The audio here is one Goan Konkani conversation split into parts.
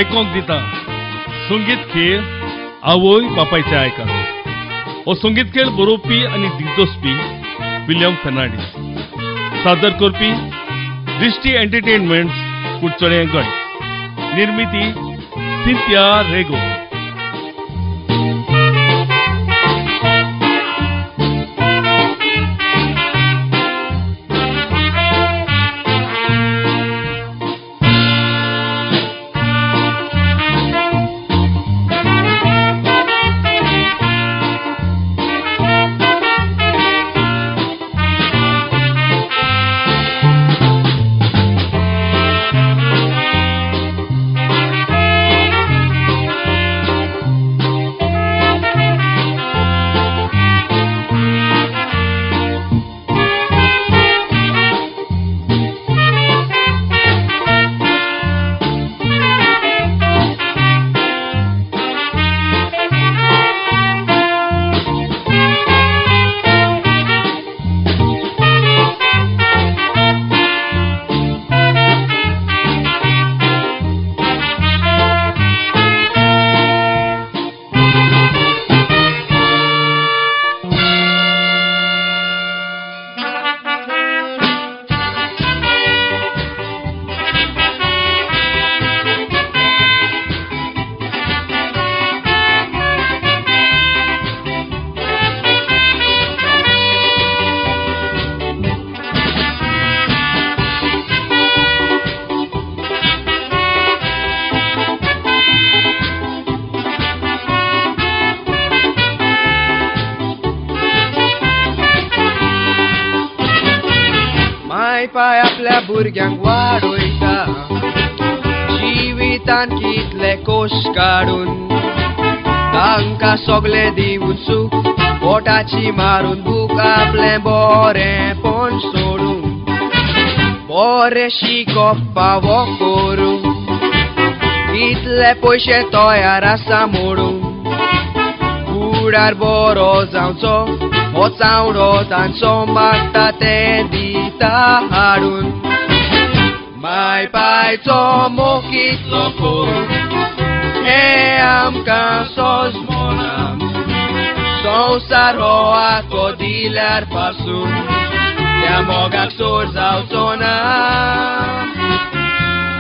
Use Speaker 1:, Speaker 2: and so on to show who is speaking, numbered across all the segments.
Speaker 1: आयकोंक दिता संगीत खेळ आवय बापायचे आयका। हो संगीत खेळ बरोवपी आनी दिग्दर्शपी विल्यम फर्नांडीस, सादर करपी दृष्टी एंटरटेनमेंट्स कुडचडें गोंय, निर्मिती सिंथिया रेगो।
Speaker 2: पाय आपल्या भुरग्यांक वाडयता जिवितान कितले कोश काडून तांकां सगळे दिवन सूख पोटाची मारून भूक आपलें बरेंपण सोडून बरें शिकप पावो करूं कितले पयशे तयार आसा मोडून फुडार बरो जावचो हो चावडो तांचो मागता ते दिता हाडून। माय पायचो मोग कितलो खोल हें आमकां सोजमना, संवसार हो आतो दिल्यार पासून त्या मोगाक सोर जावचो ना।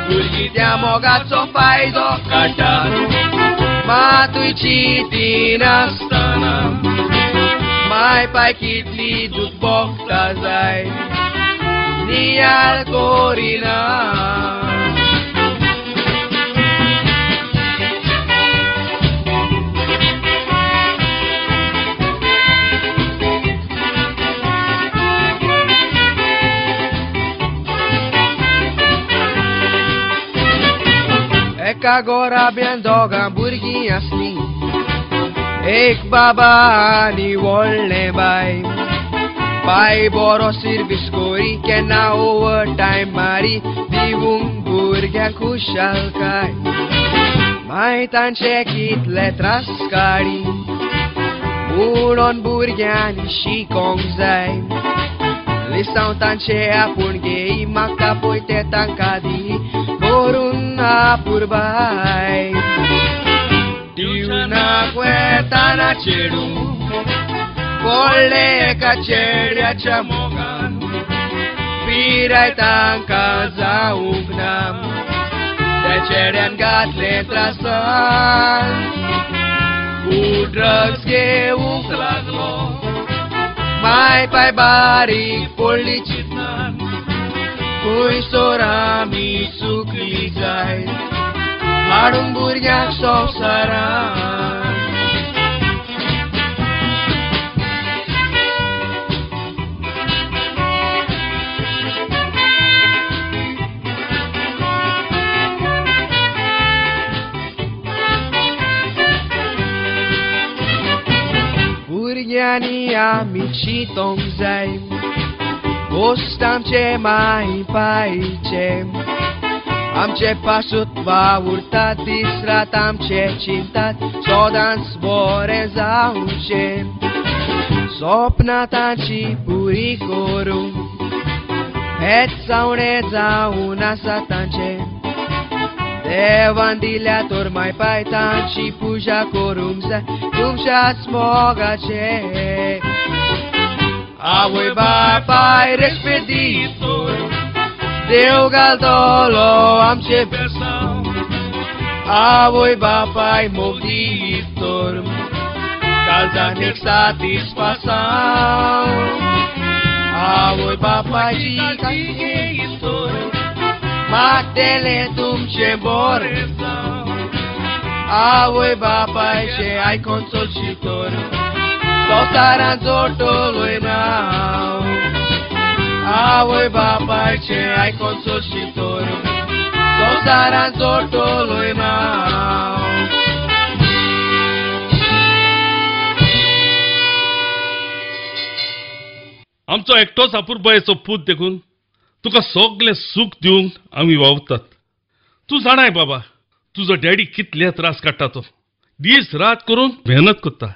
Speaker 2: भुरगीं त्या मोगाचो फायदो काडटात मातूय चिंतिनासतना, माय पाय कितली दूख भोगता जाय नियाळ करिना। एका गोराब्यान दोगां भुरगीं आसलीं, एक बाबा आनी व्हडलें बाय। बाय बरो सिर्वीस करी केन्ना ओवर टायम मारी दिवूंक भुरग्यांक खुशालकाय। माय तांचे कितले त्रास काडी म्हणून भुरग्यांनी शिकोंक जाय। लिसांव तांचे आपूण घेई म्हाका पळय ते तांकां दी करून आपुरबाय। ट्युशनाक वेताना चेडूं पडलें एका चेड्याच्या मोगान, पिराय तांकां जावंक ना त्या चेड्यान घातलें त्रासान। खूब ड्रग्स घेवंक लागलो माय पाय बारीक पडली चिंतनान, खंयसर आमी चुकली जाय हाडूंक भुरग्यांक संवसारान। भुरग्यांनी आमी चिंतोंक जाय गोश्ट आमचे माय पायचे, आमचे पासूत वावुरतात दीस रात आमचे चिंतात सदांच बरें जावचें। स्वप्नां तांची पुरी करूं हेच चावणे जावन आसा तांचे, देवान दिल्या तर माय पाय तांची पुजा करूंक जाय तुमच्याच मोगाचे. आवय बापाय रेस्पेद दितोर देव घालतलो आमचे बेसांव. आवय बापाय मोग दितोर काळजान एक सातीस पासांव. आवय बापायची काळजी घेयतोर मागतलें तुमचें बरें जावं. आवय बापायचें आयकोन चलशी तर संवसारांत जोडटलोय नांव. आवय बापायचें आयकोन चलशी तर संवसारांत जोडटलोय नांव.
Speaker 1: आमचो एकटोच अपुरबायेचो पूत देखून तुका सगळें सूख दिवंक आमी वावतात. तूं जाणाय बाबा, तुजो डॅडी कितले त्रास काडटा तो, दीस रात करून मेहनत करता.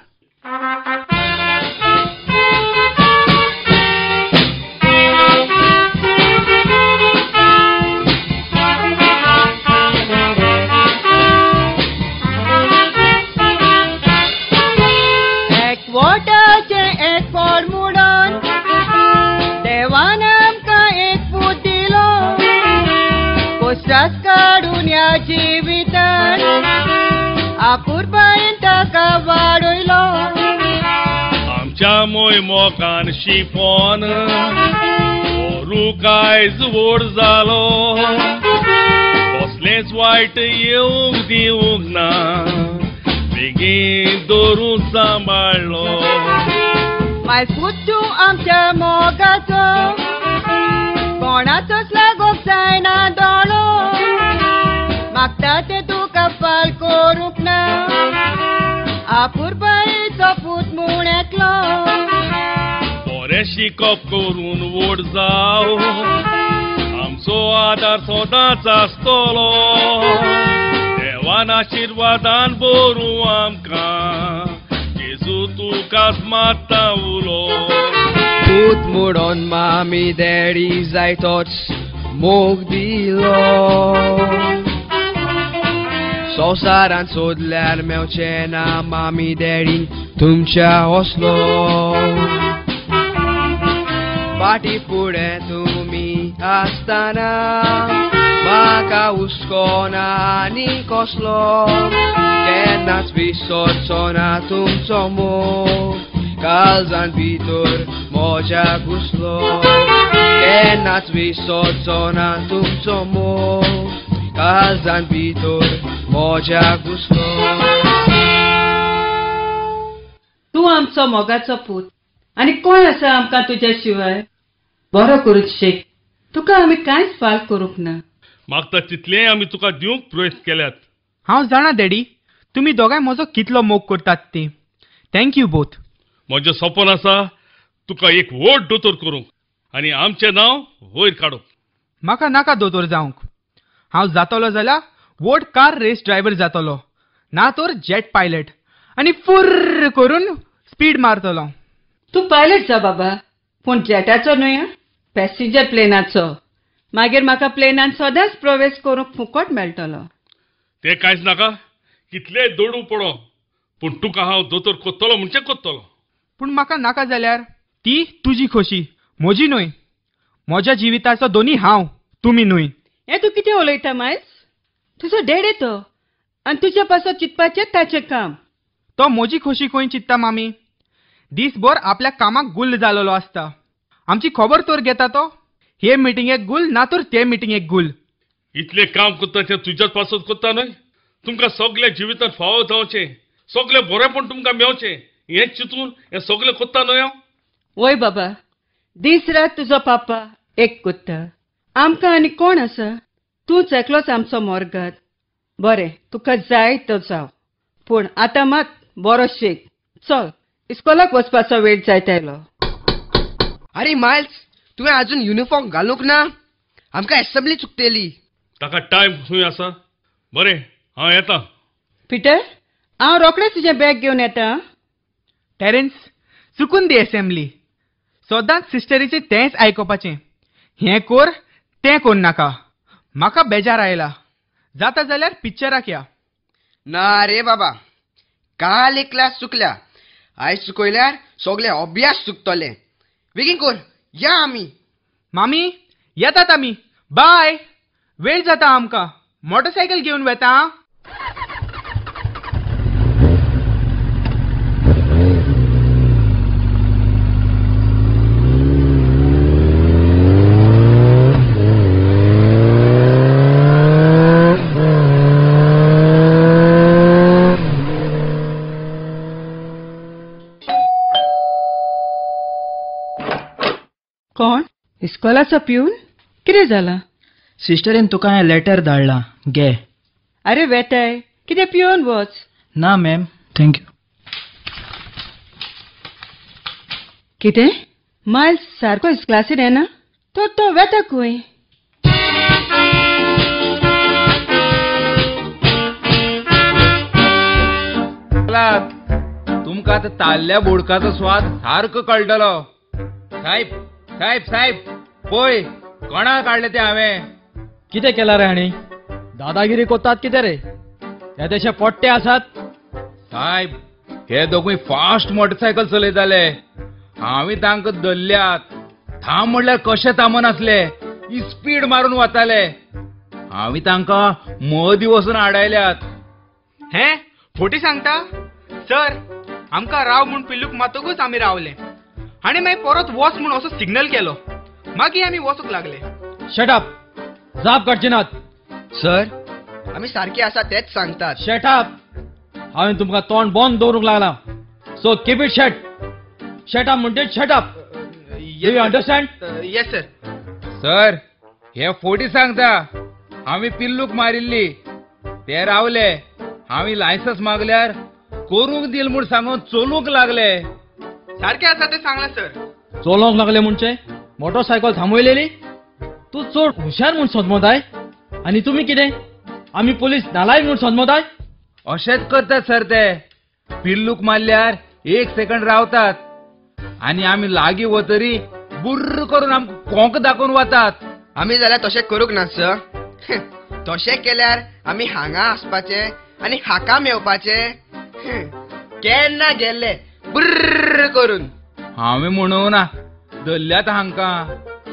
Speaker 3: एक वोटाचें एक फोड मुडोन देवान आमकां एक पूत दिलो. कोस्त्रास काडून ह्या जिवितान अपुरबायेन ताका वाडयलो.
Speaker 1: आमच्या मोय मोगान शिपोन ओरूक आयज व्हड जालो. कसलेंच वायट येवंक दिवंक ना, बेगीन दवरून सांबाळ्ळो.
Speaker 3: मायज पूत तूं आमच्या मोगाचो, कोणाचोच लागोंक जायना दोळो. मागता तें तुका फाल करूंक ना, अपुरबायेचो पूत म्हूण एकलो.
Speaker 1: बरें शिकप करून व्हड जाव, आमचो आदार सदांच आसतलो. देवान आशिर्वादान भरूं आमकां, जेजू तुकाच मात्ता उलो.
Speaker 2: पूत मुडोन मामी डॅडी जायतोच मोग दिलो. संवसारांत सोदल्यार मेवचें ना मामी डॅडी तुमच्या असलो. फाटी फुडें तुमी आसतना म्हाका हुस्को ना आनी कसलो. केन्नाच विसरचो ना तुमचो मोग, काळजान भितर म्हज्या घुसलो. केन्नाच विसरचो ना तुमचो मोग, काळजान भितर म्हज्या घुसलो.
Speaker 4: तूं आमचो मोगाचो पूत आनी कोण आसा आमकां तुज्या शिवाय? बरो करून शीक, तुका आमी कांयच फाल करूंक ना.
Speaker 1: मागता तितलें आमी तुका दिवंक प्रयत्न केल्यात.
Speaker 5: हांव जाणा डॅडी, तुमी दोगांय म्हजो कितलो मोग करतात ती. Thank you both.
Speaker 1: म्हजें सपन आसा तुका एक व्हड दोतोर करूंक आनी आमचें नांव वयर काडूंक.
Speaker 5: म्हाका नाका दोतोर जावंक. हांव जातलो जाल्यार व्हड कार रेस ड्रायव्हर जातलो, ना तर जेट पायलट, आनी फुर्र करून स्पीड मारतलो.
Speaker 4: तूं पायलट जा बाबा, पूण जेटाचो न्हय, पॅसेंजर प्लेनाचो. मागीर म्हाका प्लेनान सदांच प्रवेश करूंक फुकट मेळटलो.
Speaker 1: तें कांयच नाका, कितलेंय दोडू पडो, पूण तुका हांव दोतोर कोत्तलो म्हणचें कोत्तलो.
Speaker 5: पूण म्हाका नाका जाल्यार ती तुजी खोशी, म्हजी न्हय. म्हज्या जिविताचो दोनी हांव, तुमी न्हय.
Speaker 4: हें तूं कितें उलयता मायज? तुजो डॅडी तो, आनी तुज्या पासत चिंतपाचें ताचें काम.
Speaker 5: तो म्हजी खोशी खंय चिंत्ता मामी? दीसभर आपल्या कामाक गुल्ल जालेलो आसता. आमची खबर तर घेता तो? हे मिटिंगेक गुल ना तर ते मिटिंगेक गुल.
Speaker 1: इतलें काम करता तें तुज्याच पासत करता न्हय? तुमकां सगळ्या जिवितांत फावो जावचें, सगळें बरेंपण तुमकां मेवचें हें चिंतून हें सगळें करता न्हय हांव?
Speaker 4: वय बाबा, दीस रात तुजो पापा एक करता. आमकां आनी कोण आसा? तूंच एकलोच आमचो मोरगात. बरें, तुका जाय तो जाव, पूण आतां मात बरो शीक. चल, इस्कोलाक वचपाचो वेळ जायत आयलो.
Speaker 2: आरे मायल्स, तुवें आजून युनिफॉर्म घालूंक ना? आमकां एसेंब्ली चुकतली.
Speaker 1: ताका टायम खंय आसा? बरें, हांव येता.
Speaker 4: पिटर, हांव रोखडेंच तुजें बॅग घेवन येता.
Speaker 5: टेरेन्स, चुकून दी एसेंब्ली. सदांच सिस्टरीचें तेंच आयकुपाचें, हें कोर तें कोर नाका. म्हाका बेजार आयला. जाता जाल्यार पिक्चराक या.
Speaker 2: ना रे बाबा, काल एक क्लास चुकल्या, आयज चुकयल्यार सगळे अभ्यास चुकतले. बेगीन कर, या आमी.
Speaker 5: मामी येतात आमी, बाय. वेळ जाता आमकां, मोटरसायकल घेवन वेता.
Speaker 4: कोण इस्कोलाचो पिवन? कितें जाला?
Speaker 6: सिस्टरीन तुका हें लेटर धाडलां, घे.
Speaker 4: अरे वेताय कितें पिवन वच.
Speaker 6: ना मॅम, thank you.
Speaker 4: कितें मायल्स सारको क्लासीर येना तर तो वेता खंय?
Speaker 7: तुमकां आतां ताल्ल्या बोडकाचो स्वाद सारको कळटलो. साहेब साहेब साहेब, पळय कोणा काडले ते हांवें.
Speaker 6: कितें केलां रे हांणी? दादागिरी कोतात कितें रे? हे तशे पोट्टे आसात.
Speaker 7: साहेब, हे दोगूय फास्ट मोटरसायकल चलयताले, हांवें तांकां धरल्यात. थांब म्हणल्यार कशें थांबनासले, स्पीड मारून वताले. हांवें तांकां मदीं वचून आडायल्यात.
Speaker 5: हें फोटी सांगता सर? आमकां राव म्हूण पिल्लूक मातकूच आमी रावले. हाणें मागीर परत वच म्हूण असो सिग्नल केलो, मागीर आमी वचूंक लागले.
Speaker 6: शट अप, जाप काडची नात.
Speaker 2: सर, आमी सारके आसा तेच सांगतात.
Speaker 6: शट अप, हांवें तुमकां तोंड बंद दवरूंक लागलां. So keep it shut. Shut up म्हणटे shut up. You understand?
Speaker 5: Yes sir.
Speaker 7: Sir, हे फोटी सांगता. हांवें पिल्लूक मारिल्ली, ते रावले. हांवें लायसन्स मागल्यार करूंक दिल म्हूण सांगून चलूंक लागले.
Speaker 5: सारके आसा ते सांगला सर.
Speaker 6: चलोवंक लागले म्हणजे मोटरसायकल थांबयलेली? तूं चड हुशार म्हूण सोदमोताय आनी तुमी कितें आमी पोलीस नालायक म्हूण सोदमोताय?
Speaker 7: अशेंच करतात सर ते. पिल्लूक मारल्यार एक सेकंड रावतात आनी आमी लागीं वतरी बुर्र करून आमकां कोंक दाखोवन वतात.
Speaker 2: आमी जाल्यार तशें करूंक ना सर. तशें केल्यार आमी हांगा आसपाचे आनी हाका मेवपाचे. केन्ना गेल्ले बुर्र करून.
Speaker 7: हांवें म्हणूं ना, धरल्यात हांकां.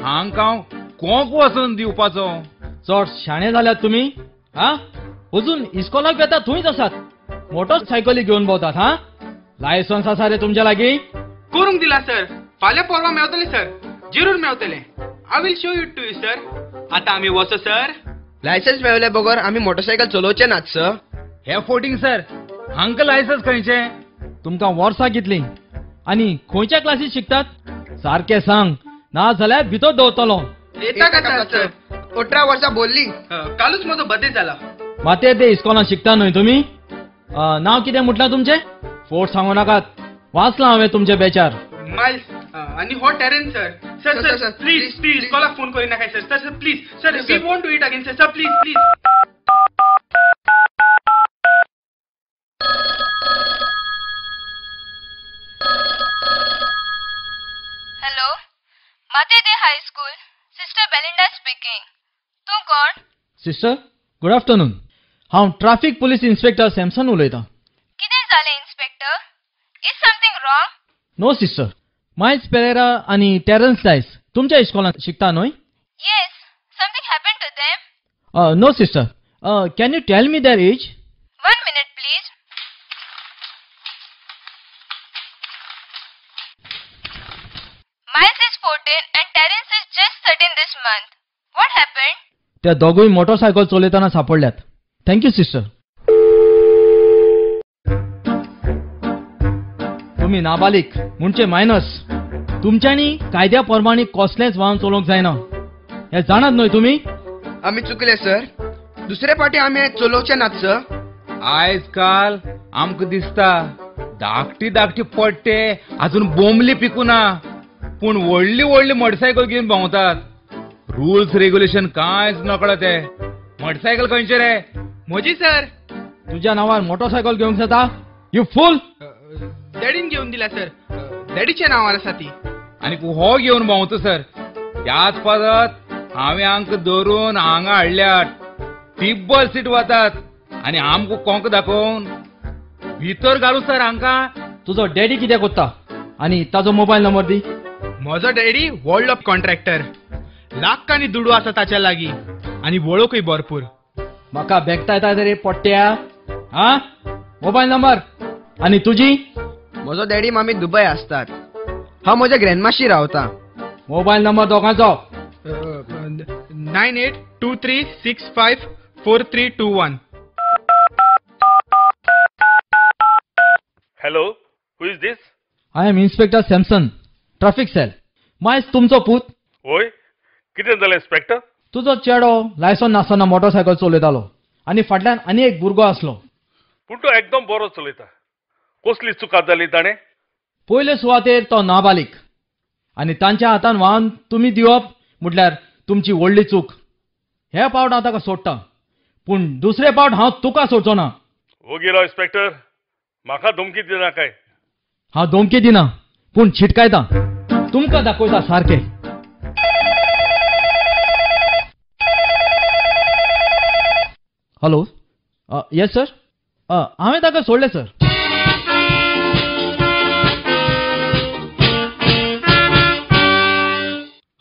Speaker 7: हांकां हांव कोंक वचून दिवपाचो.
Speaker 6: चड शाणे जाल्यात तुमी. हा, अजून इस्कोलाक वेता थंयच आसात, मोटरसायकली घेवन भोंवतात. हा, लायसन्स आसा रे तुमच्या लागीं?
Speaker 5: करूंक दिला सर, फाल्यां परवां मेवतलें सर, जरूर मेवतलें. I will show you to you sir. आतां आमी वचो सर.
Speaker 2: लायसन्स मेळले बगर आमी मोटरसायकल चलोवचे नात सर.
Speaker 7: हे फोटींग सर, हांकां लायसन्स खंयचें?
Speaker 6: तुमकां वर्सां कितलीं आनी खंयच्या क्लासीत शिकतात सारकें सांग, ना जाल्यार भितर दवरतलो.
Speaker 5: सर
Speaker 2: 18 वर्सां बोल्ली.
Speaker 5: कालूच म्हजो बर्थडे जाला.
Speaker 6: माते ते इस्कॉलान शिकता न्हय तुमी? नांव कितें म्हटलां तुमचें? फोट सांगू नाकात, वाचलां हांवें तुमचे बेचार.
Speaker 5: मायल्स आनी हो Terence sir. Sir sir please please इस्कॉलाक फोन करिनाकाय sir. Sir sir please sir, we won't do it again sir. Sir please please.
Speaker 8: Hello, Mater Dei high school, sister Belinda speaking. तूं कोण?
Speaker 6: Sister, good afternoon. हांव ट्राफिक पुलीस इन्स्पेक्टर सॅमसन उलयतां.
Speaker 8: कितें जालें inspector? Is something wrong?
Speaker 6: No sister, Miles Pereira आनी टेरन्स डायस तुमच्या इस्कॉलांत शिकता न्हय?
Speaker 8: Yes, something happen to them?
Speaker 6: No sister, can you tell me their age?
Speaker 8: 1 minute please. Miles is 14 and Terence is just 13 this month. What happened?
Speaker 6: त्या दोगूय मोटरसायकल चलयतना सापडल्यात. Thank you sister. तुमी नाबालीक म्हणजे मायनस. तुमच्यांनी कायद्या प्रमाणे कसलेंच वाहन चलोवंक जायना हें जाणात न्हय तुमी?
Speaker 2: आमी चुकले सर, दुसरे पाटी आमी चलोवचे नात सर.
Speaker 7: आयज काल आमकां दिसता धाकटी धाकटी पट्टे अजून बोंबली पिकुना, पूण व्हडली व्हडली मोटरसायकल घेवन भोंवतात. रुल्स रेग्युलेशन कांयच नकळो ते. मोटरसायकल खंयचे रे?
Speaker 5: म्हजी सर.
Speaker 6: तुज्या नांवार मोटरसायकल घेवंक जाता? You fool.
Speaker 5: डॅडीन घेवन दिला सर, डॅडीच्या नांवार आसा ती.
Speaker 7: आनी हो घेवन भोंवता सर. त्याच पासत हांवें हांकां धरून हांगा हाडल्यात. टिब्बल सीट वतात आनी आमकां कोंक दाखोवन भितर घालू सर हांकां.
Speaker 6: तुजो डॅडी कित्याक कोत्ता आनी ताजो मोबायल नंबर दी.
Speaker 5: म्हजो डॅडी व्हडलो कॉन्ट्रॅक्टर, लाखांनी दुडू आसा ताच्या लागीं आनी वळखूय भरपूर.
Speaker 6: म्हाका बेगता येता रे पोट्ट्या. हा मोबायल नंबर आनी तुजी?
Speaker 2: म्हजो डॅडी मामी दुबय आसतात, हांव म्हज्या ग्रँडमाशी रावता.
Speaker 6: मोबायल नंबर दोगांचो.
Speaker 5: 9823654321.
Speaker 1: Hello, who is this?
Speaker 6: I am inspector Samson, traffic cell. मायज तुमचो पूत?
Speaker 1: होय, कितें जालें इन्स्पेक्टर?
Speaker 6: तुजो चेडो लायसन्स नासतना मोटरसायकल चलयतालो आनी फाटल्यान आनी एक भुरगो आसलो.
Speaker 1: पूण तो एकदम बरो चलयता. कसली चुका जाली ताणें?
Speaker 6: पयले सुवातेर तो नाबालीक आनी तांच्या हातान वाहन तुमी दिवप म्हटल्यार तुमची व्हडली चूक. हे पावट हांव ताका सोडटा, पूण दुसरे पावट हांव तुका सोडचो ना.
Speaker 1: ओगी राव इन्स्पेक्टर, म्हाका धमकी दिना काय?
Speaker 6: हांव धमकी दिना, पूण छिटकायता, तुमकां दाखयता सारकें. हॅलो, येस सर, हांवें ताका सोडलें सर.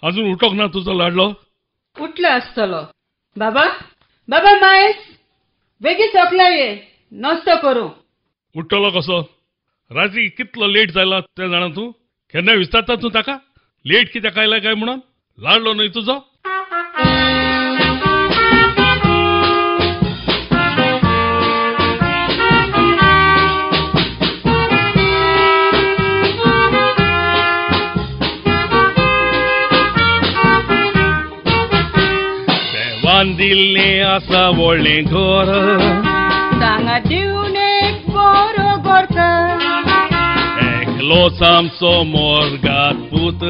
Speaker 1: अजून उठोंक ना तुजो लाडलो?
Speaker 4: उठलो आसतलो. बाबा, बाबा मायस बेगीन सकला ये, नाश्तो करूं.
Speaker 1: उठ्ठलो कसो? रात्री कितलो लेट जाला तें जाणा तूं? केन्ना विचारता तूं ताका लेट कित्याक आयला काय म्हणून? लाडलो न्हय तुजो? देवान दिल्लें आसा व्हडलें घर,
Speaker 4: तांगा दिवन एक बरो घरकार,
Speaker 1: एकलोच आमचो मोरगात पूत,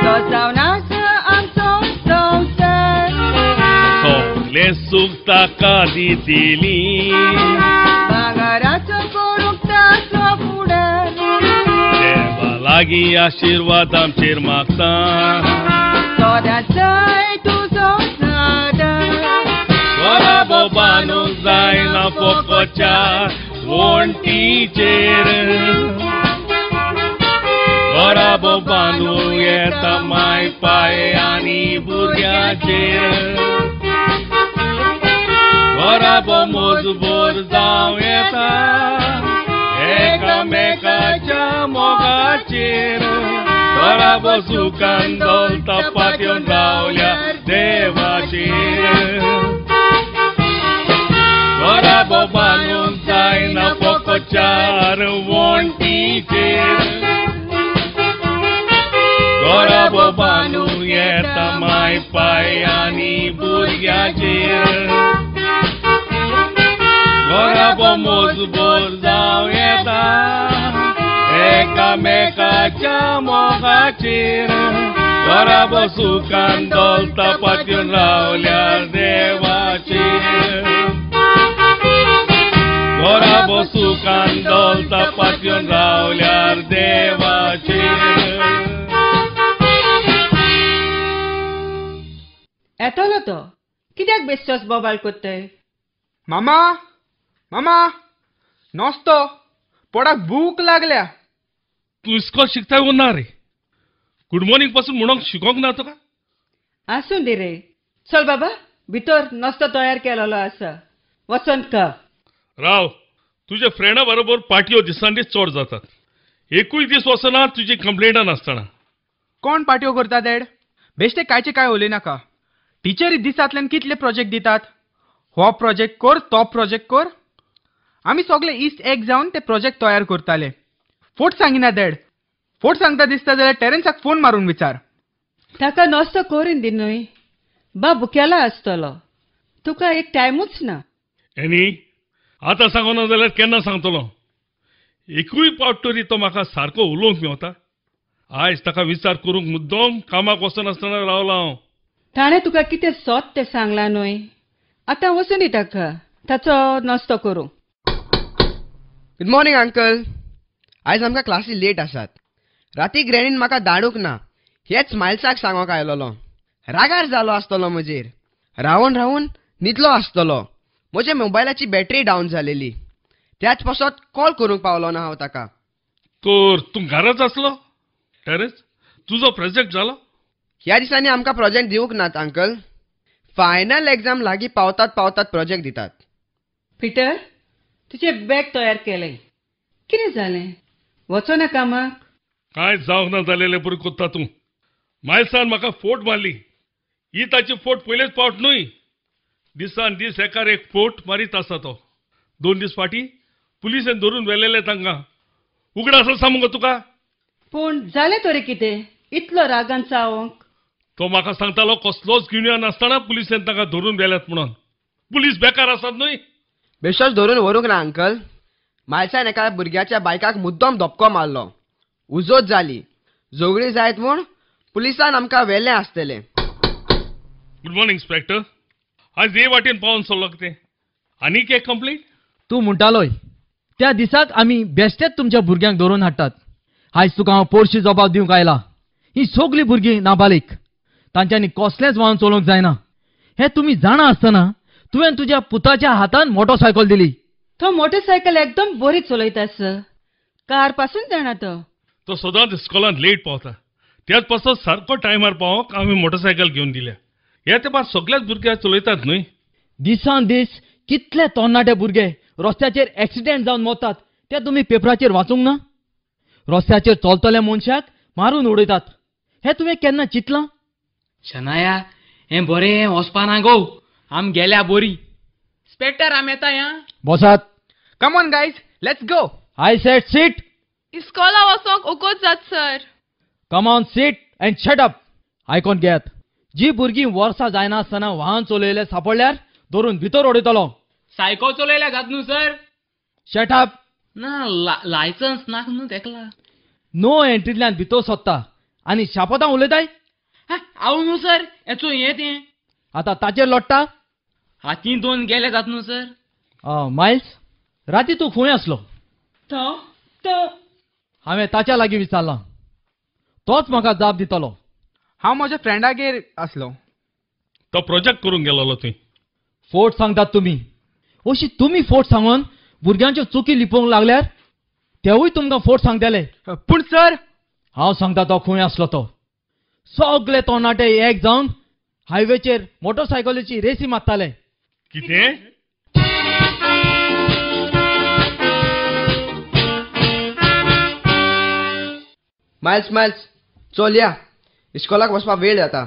Speaker 4: तो जावन आसा आमचो संवसार.
Speaker 1: सगलें सूख ताका दितली,
Speaker 4: भांगराचो करूंक ताचो फुडार.
Speaker 1: देवा लागीं आशिर्वाद आमचेर मागता,
Speaker 4: सदांच जाय तुजो आदार.
Speaker 1: बराबर बांदूंक जायना फकतच्या वण्टीचेर, बराबर बांदूं येता माय पाय आनी भुरग्यांचेर, बराबर मजबूत जावं येता एकामेकाच्या मोगाचेर, बराबर सुखान दवरता पातयेवन रावल्या देवाचेर. बराबर बांदूंक जायना फकत चार वण्टीचेर, बराबर बांदूं येता माय पाय आनी भुरग्यांचेर, बराबर मजबूत जावं येता एकामेकाच्या मोगाचेर, बराबर सुखान दवरता पातयेवन रावल्या देवाचेर, बराबर सुखान दवरता पातयेवन रावल्यार देवाचेर.
Speaker 4: येतलो तो, कित्याक बेश्टोच बोबाळ कोत्ताय?
Speaker 5: मामा, मामा नस्तो, पोटाक भूक लागल्या.
Speaker 1: तूं इस्कोल शिकताय वो ना रे? गुड मॉर्निंग पासून म्हणूंक शिकोंक ना तुका?
Speaker 4: आसूं दी रे, चल बाबा भितर नस्तो तयार केलेलो आसा, वचोन खा.
Speaker 1: राव, तुज्या फ्रेंडा बरोबर पार्ट्यो दिसान दीस चड जातात, एकूय दीस वचना तुजी कंप्लेंटां नासतना.
Speaker 5: कोण पार्ट्यो करता डॅड? बेश्टे कायचे काय उलयनाका. टिचरी दिसांतल्यान कितले प्रोजेक्ट दितात, हो प्रोजेक्ट कर तो प्रोजेक्ट कर. आमी सगळे इश्ट एक जावन ते प्रोजेक्ट तयार करताले. फोट सांगिना डॅड, फोट सांगता दिसता जाल्यार टेरन्साक फोन मारून विचार.
Speaker 4: ताका नस्तो करून दी न्हय, बाब भुकेला आसतलो, तुका एक टायमूच ना.
Speaker 1: एनी आतां सांगना जाल्यार केन्ना सांगतलो? एकूय पावट तरी तो म्हाका सारको उलोवंक मेवता. आयज ताका विचार करूंक मुद्दम कामाक वचनासतना रावला हांव.
Speaker 4: ताणें तुका कितें सोद तें सांगलां न्हय, आतां वचूं दी ताका, ताचो नस्तो करूं.
Speaker 2: Good morning uncle. आयज आमकां क्लासी लेट आसात. राती ग्रॅनीन म्हाका धाडूंक ना हेच मायल्साक सांगोंक आयलोलो. रागार जालो आसतलो म्हजेर. रावून रावून न्हिदलो आसतलो. म्हज्या मोबायलाची बॅटरी डावन जालेली, त्याच पासत कॉल करूंक पावलो ना हांव ताका.
Speaker 1: तर तूं घराच आसलो? टेरेस, तुजो प्रोजेक्ट जालो?
Speaker 2: ह्या दिसांनी आमकां प्रोजेक्ट दिवंक नात अंकल. फायनल एग्जाम लागीं पावतात पावतात प्रोजेक्ट दितात.
Speaker 4: पिटर, तुजें बॅग तयार केलें, कितें जालें? वचो ना कामाक?
Speaker 1: कांय जावंक ना जालेलें बरी कोत्ता तूं. मायल्सान म्हाका फोट मारली. ही ताची फोट पयलेच फावट न्हय, दिसान दीस एकार एक फोट मारीत आसा तो. 2 दीस फाटीं पुलिसेन धरून व्हेलेले तांकां. उगडास आसा मुगो तुका?
Speaker 4: पूण जालें तरी कितें इतलो रागान चावंक?
Speaker 1: तो म्हाका सांगतालो कसलोच गुन्यांव नासतना पुलिसेन तांकां धरून व्हेल्यात म्हणून. पुलीस बेकार आसात न्हय?
Speaker 2: बेश्टोच धरून व्हरूंक ना अंकल. मायल्सान एका भुरग्याच्या बायकाक मुद्दम धपको मारलो. उजोत जाली. झगडी जायत म्हूण पुलिसान आमकां व्हेलें आसतलें.
Speaker 1: Good morning inspector. आज हे वाटेन पावून सरलो कितें? आनीक एक कंप्लेंट?
Speaker 6: तूं म्हणटालोय त्या दिसाक आमी बेश्टेच तुमच्या भुरग्यांक धरून हाडटात. आयज तुका हांव पोरशी जबाब दिवंक आयला. ही सगळीं भुरगीं नाबालीक, तांच्यांनी कसलेंच वाहन चलोवंक जायना हें तुमी जाणा आसतना तुवें तुज्या पुताच्या हातान मोटरसायकल दिली.
Speaker 4: तो मोटरसायकल एकदम बरी चलयता सर, कार पासून जाणा तो.
Speaker 1: तो सदांच इस्कॉलांत लेट पावता, त्याच पासत सारको टायमार पावोंक आमी मोटरसायकल घेवन दिल्या. ह्या तेंपार सगळ्याच भुरग्यांक चलयतात न्हय?
Speaker 6: दिसान दीस कितले तरणाटे भुरगे रस्त्याचेर एक्सिडेंट जावन मरतात ते तुमी पेपराचेर वाचूंक ना? रस्त्याचेर चलतल्या मनशाक मारून उडयतात हें तुवें केन्ना चिंतलां?
Speaker 9: शनाया, हें बरें वचपा ना गो, आम गेल्या बोरी. इन्स्पेक्टर आम येता. या
Speaker 6: बसात.
Speaker 5: Come on guys, let's go.
Speaker 6: I said sit.
Speaker 8: इस्कॉला वचोंक ओकोत जात sir.
Speaker 6: Come on sit and shut up. आयकोन घेयात, जी भुरगीं वर्सां जायनासतना वाहन चलयले सापडल्यार धरून भितर उडयतलो.
Speaker 9: सायकल चलयल्या जात न्हू सर?
Speaker 6: Shut up.
Speaker 9: ना लायसन्स ना न्हू तेकला.
Speaker 6: नो एंट्रींतल्यान भितर सोदता आनी शापोतां उलयताय?
Speaker 9: हांव न्हू सर, हेचो हें तें
Speaker 6: आतां ताचेर लोट्टा.
Speaker 9: हाती 2 गेले जात न्हू सर.
Speaker 6: मायल्स, राती तूं खंय आसलो?
Speaker 4: तो
Speaker 6: हांवें ताच्या लागीं विचारलां, तोच म्हाका जाप दितलो.
Speaker 5: हांव म्हज्या फ्रेंडागेर आसलो.
Speaker 1: तो प्रोजेक्ट करूंक गेलोलो थंय.
Speaker 6: फोट सांगतात तुमी. अशी तुमी फोट सांगून भुरग्यांच्यो चुकी लिपोवंक लागल्यार तेवूय तुमकां फोट सांगतले.
Speaker 5: पूण सर,
Speaker 6: हांव सांगता तो खंय आसलो तो. सगळे तरणाटे एक जावन हायवेचेर मोटरसायकलीची रेसी मारताले.
Speaker 1: कितें?
Speaker 2: मायल्स, मायल्स चल या, इस्कॉलाक वचपाक वेळ जाता.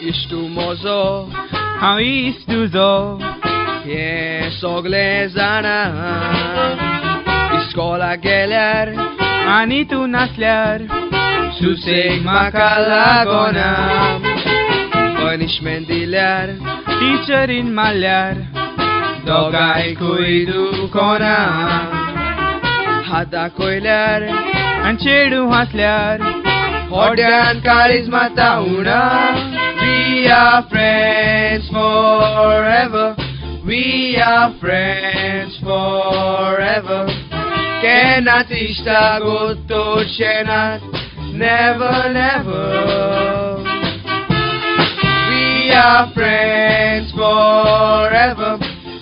Speaker 2: इश्टू म्हजो,
Speaker 5: हांव इश्ट तुजो,
Speaker 2: हें सगळें जाणा. इस्कॉलाक गेल्यार
Speaker 5: आनी तूं नासल्यार
Speaker 2: सुसेग म्हाका लागना. पनिशमेंट दिल्यार
Speaker 5: टिचरीन मारल्यार
Speaker 2: दोगांयकूय दुखोना. हात दाखयल्यार
Speaker 5: आनी चेडूं हांसल्यार
Speaker 2: होड्यान काळीज माता उणा. We are friends forever, we are friends forever. केन्नाच इश्टागत तोडचे नात, never, never. We are friends forever,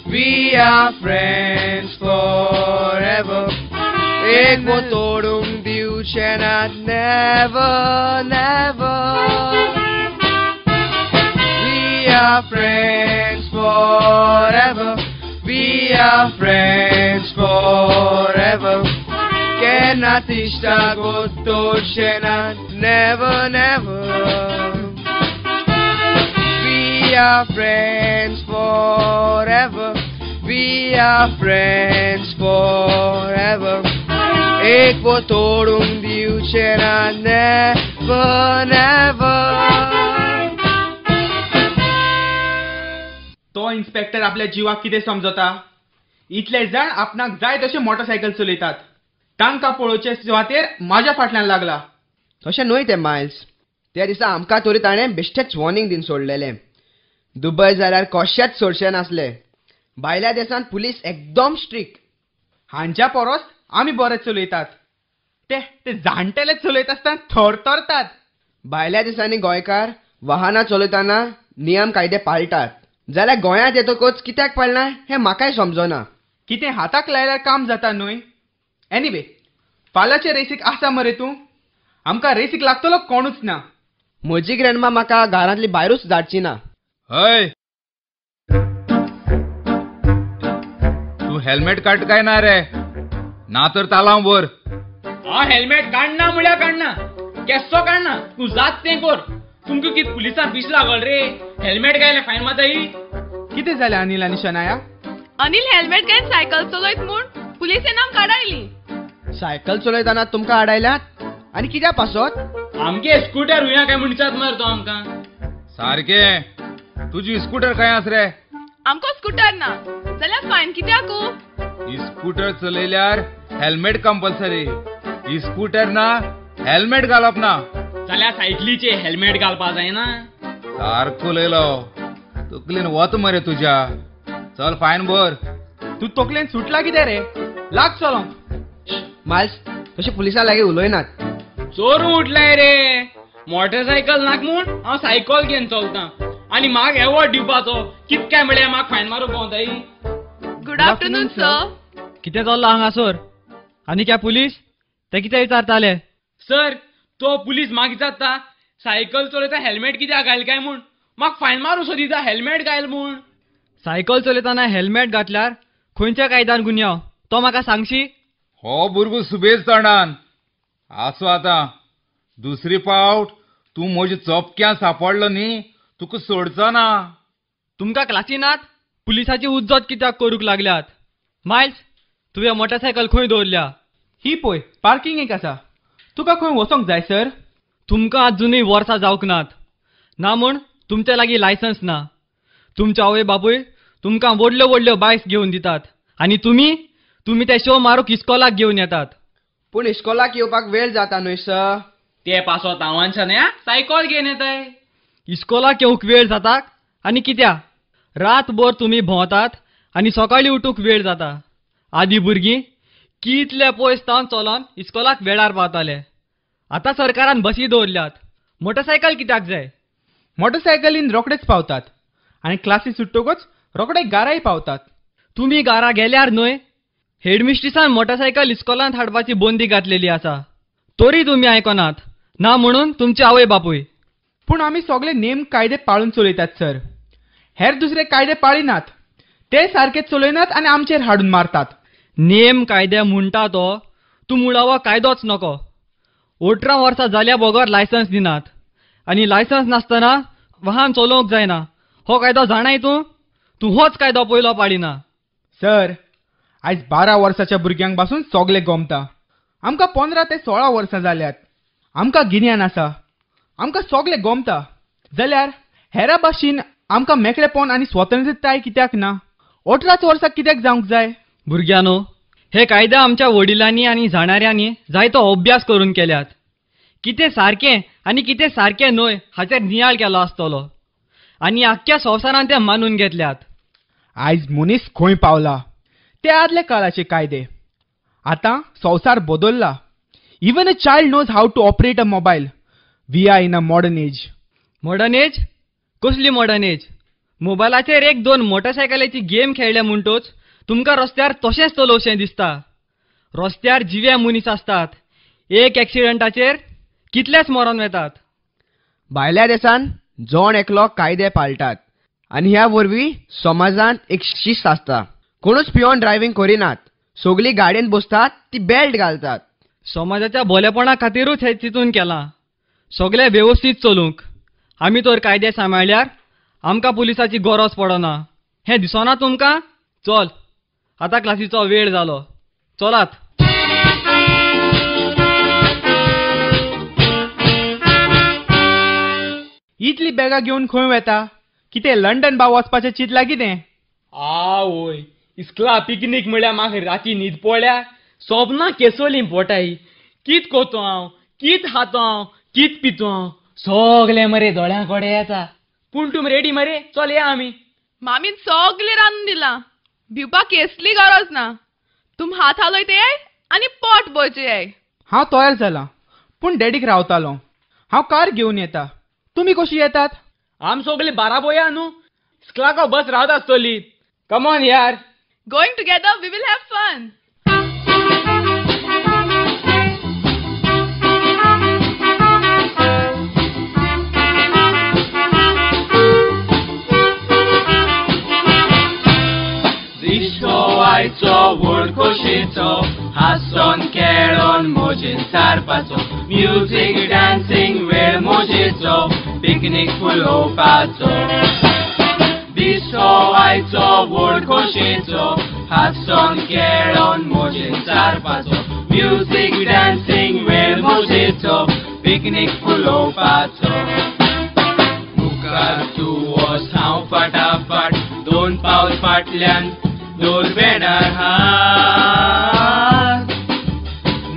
Speaker 2: we are friends forever. एक तोडूंक दिवचे नात, never, never. We are friends forever, we are friends forever. केन्नाच इश्टागत तोडचे नात, never, never. We are friends forever, we are friends forever. एक तोडूंक दिवचे ना, never, never.
Speaker 5: तो इन्स्पेक्टर आपल्या जिवाक कितें समजता? इतले जाण आपणाक जाय तशे मोटरसायकल चलयतात, तांकां पळोवचे सुवातेर म्हाज्या फाटल्यान लागला.
Speaker 2: तशें न्हय तें मायल्स, त्या दिसा आमकां तरी ताणें बेश्टेच वॉर्निंग दिवन सोडलेलें. दुबय जाल्यार कशेंच सोडचें नासलें. भायल्या देशांत पुलीस एकदम स्ट्रिक्ट.
Speaker 5: हांच्या परस आमी बरे चलयतात. ते ते जाणटेले चलयत आसतना थरथरतात.
Speaker 2: भायल्या दिसांनी गोंयकार वाहनां चलयतना नियम कायदे पाळटात, जाल्यार गोंयांत येतकच कित्याक पाळना हें म्हाकाय समजना.
Speaker 5: कितें हाताक लायल्यार काम जाता न्हय? एनिवे, फाल्याचे रेसीक आसा मरे तूं? आमकां रेसीक लागतलो कोणूच ना.
Speaker 2: म्हजी ग्रँडमा म्हाका घरांतली भायरूच धाडची ना.
Speaker 7: हय, तूं हेल्मेट काड काय ना रे? ना तर तालांव भर.
Speaker 9: हांव हेल्मेट काडना म्हळ्यार काडना, केस्सो काडना. तूं जात तें कर. तुमकां कितें पुलिसान पीस लागल रे? हेल्मेट घायल्यार फायन मारताय.
Speaker 5: कितें जालें अनिल आनी शनाया?
Speaker 8: अनिल हेल्मेट घायन सायकल चलयत म्हूण पुलिसेन आमकां आडायली.
Speaker 2: सायकल चलयतना तुमकां आडायल्यात आनी कित्या पासत?
Speaker 9: आमगे स्कूटर हुया काय म्हूण विचारत मरे तो आमकां.
Speaker 7: सारकें, तुजी स्कूटर खंय आस रे?
Speaker 8: आमकां स्कूटर ना जाल्यार फायन कित्याक?
Speaker 7: स्कूटर चलयल्यार हेल्मेट कंपल्सरी. स्कूटर ना हेल्मेट घालप ना.
Speaker 9: जाल्यार सायकलीचे हेल्मेट घालपा जायना.
Speaker 7: सारको उलयलो, तकलेन वत मरे तुज्या. चल फायन भर.
Speaker 5: तूं तकलेन सुटला कितें रे? लाग चलोंक.
Speaker 2: मायल्स, तशें पुलिसां लागीं उलयनात.
Speaker 9: चोरून उठलाय रे. मोटरसायकल नाक म्हूण हांव सायकल घेवन चलतां आनी म्हाका एवॉर्ड दिवपाचो. कित काय म्हळ्यार म्हाका फायन मारूंक भोंवताय.
Speaker 8: Good afternoon sir.
Speaker 6: कितें चल्लां हांगासर? आनी काय पुलीस ते कितें विचारताले?
Speaker 9: सर, तो पुलीस म्हाका विचारता सायकल चलयता हेल्मेट कित्याक घायल काय म्हूण. म्हाका फायन मारूं सोदिता हेल्मेट घायल म्हूण.
Speaker 6: सायकल चलयतना हेल्मेट घातल्यार खंयच्या कायद्यान गुन्यांव तो म्हाका सांगशी?
Speaker 7: हो भुरगो सुबेज तोंडान. आसूं आतां, दुसरी पावट तूं म्हज्या चपक्यान सापडलो न्ही तुका सोडचो ना.
Speaker 6: तुमकां क्लासी नात? पुलिसाची उज्जत कित्याक करूंक लागल्यात? मायल्स, तुवें मोटरसायकल खंय दवरल्या?
Speaker 5: ही पळय पार्किंगेक आसा. तुका खंय वचोंक जाय सर?
Speaker 6: तुमकां अजुनूय वर्सां जावंक नात ना म्हूण तुमचे लागीं लायसन्स ना. तुमचे आवय बापूय तुमकां व्हडल्यो व्हडल्यो बायक्स घेवन दितात आनी तुमी तुमी ते शो मारूंक इस्कोलाक घेवन येतात.
Speaker 2: पूण इस्कोलाक येवपाक वेळ जाता न्हय सर?
Speaker 9: ते पासत हांवानशान सायकल घेवन येताय.
Speaker 6: इस्कोलाक येवंक वेळ जाता आनी कित्याक? रातभर तुमी भोंवतात आनी सकाळीं उठूंक वेळ जाता. आदीं भुरगीं कितले पयस तावन चलोन इस्कोलाक वेळार पावताले. आतां सरकारान बसी दवरल्यात. मोटरसायकल कित्याक जाय?
Speaker 5: मोटरसायकलीन रोखडेच पावतात आनी क्लासी सुट्टकच रोखडे गाराय पावतात.
Speaker 6: तुमी गारा गेल्यार न्हय? हेडमिस्ट्रिसान मोटरसायकल इस्कोलांत हाडपाची बंदी घातलेली आसा, तरी तुमी आयकनात ना म्हणून तुमचे आवय बापूय.
Speaker 5: पूण आमी सगळे नेम कायदे पाळून चलयतात सर. हेर दुसरे कायदे पाळिनात, ते सारके चलयनात आनी आमचेर हाडून मारतात.
Speaker 6: नेम कायदे म्हणटा तो तूं मुळावो कायदोच नको. 18 वर्सां जाल्या बगर लायसन्स दिनात आनी लायसन्स नासतना वाहन चलोवंक जायना. हो कायदो जाणाय तूं? तूं होच कायदो पयलो पाळिना.
Speaker 5: सर, आयज 12 वर्साच्या भुरग्यांक पासून सगळे गोमता. आमकां 15 ते 16 वर्सां जाल्यात. आमकां गिन्यान आसा, आमकां सगळे गोमता. जाल्यार हेरा भाशेन आमकां मेकळेपण आनी स्वतंत्रताय कित्याक ना? 18 वर्सां कित्याक जावंक जाय?
Speaker 6: भुरग्यांनो, हे कायदे आमच्या वडिलांनी आनी जाणाऱ्यांनी जायतो अभ्यास करून केल्यात. कितें सारकें आनी कितें सारकें न्हय हाचेर नियाळ केलो आसतलो आनी आख्ख्या संवसारान ते मानून घेतल्यात.
Speaker 5: आयज मनीस खंय पावला ते आदल्या काळाचे कायदे. आतां संवसार बदल्ला. Even a child knows how to operate a mobile. We are in a modern age.
Speaker 6: Modern age? कसली मॉडर्न एज? मोबायलाचेर एक दोन मोटरसायकलीची गेम खेळ्ळे म्हणटोच तुमकां रस्त्यार तशेंच चलोवशें दिसता. रस्त्यार जिवे मनीस आसतात. एक एक्सिडंटाचेर कितलेच मरोन वेतात.
Speaker 2: भायल्या देशान जण एकलो कायदे पाळटात आनी ह्या वरवीं समाजांत एक शिस्त आसता. कोणूच पियोन ड्रायव्हिंग करिनात. सगळीं गाडयेन बसतात ती बेल्ट घालतात.
Speaker 6: समाजाच्या भोलेपणा खातीरूच हें चिंतून केलां, सगळें वेवस्थीत चलूंक. आमी तर कायदे सांबाळ्ळ्यार आमकां पुलिसाची गरज पडना. हें दिसना तुमकां? चल, आतां क्लासीचो वेळ जालो, चलात.
Speaker 5: इतली बॅगां घेवन खंय वेता? कितें लंडन बा वचपाचें चिंतलां कितें?
Speaker 9: आवय, इस्कला पिकनीक म्हळ्यार म्हाका राती न्हीद पडल्या. सोपनां केसोली पोटाय. कित कोतो हांव, कित खातो हांव, कित पितो हांव, सगळें मरे दोळ्यां कडेन येता. पूण तूं रेडी मरे? चल या आमी.
Speaker 8: मामीन सगळें रांदून दिलां. भिवपाक केसली गरज ना. तुम हात हालयते आनी पोट भरचे.
Speaker 5: हांव तयार जाला, पूण डॅडीक रावतालो. हांव कार घेवन येता, तुमी कशी येतात?
Speaker 9: आम सगळी बाराबोया न्हू, स्कलाको बस रावत आसतली. कमॉन यार.
Speaker 8: Going together we will have fun.
Speaker 10: आयचो व्हड खोशेचो, हांसोन खेळोन मोजेन सारपाचो, म्युजीक डान्सिंग वेळ मोजेचो, पिकनीक फुलोवपाचो. दीस हो आयचो व्हड खोशेचो, हांसोन खेळोन मोजेन सारपाचो, म्युजीक डान्सिंग वेळ मोजेचो, पिकनीक फुलोवपाचो. मुखार तूं वच हांव फाटाफाट, दोन पावल फाटल्यान दोर बेणार हात,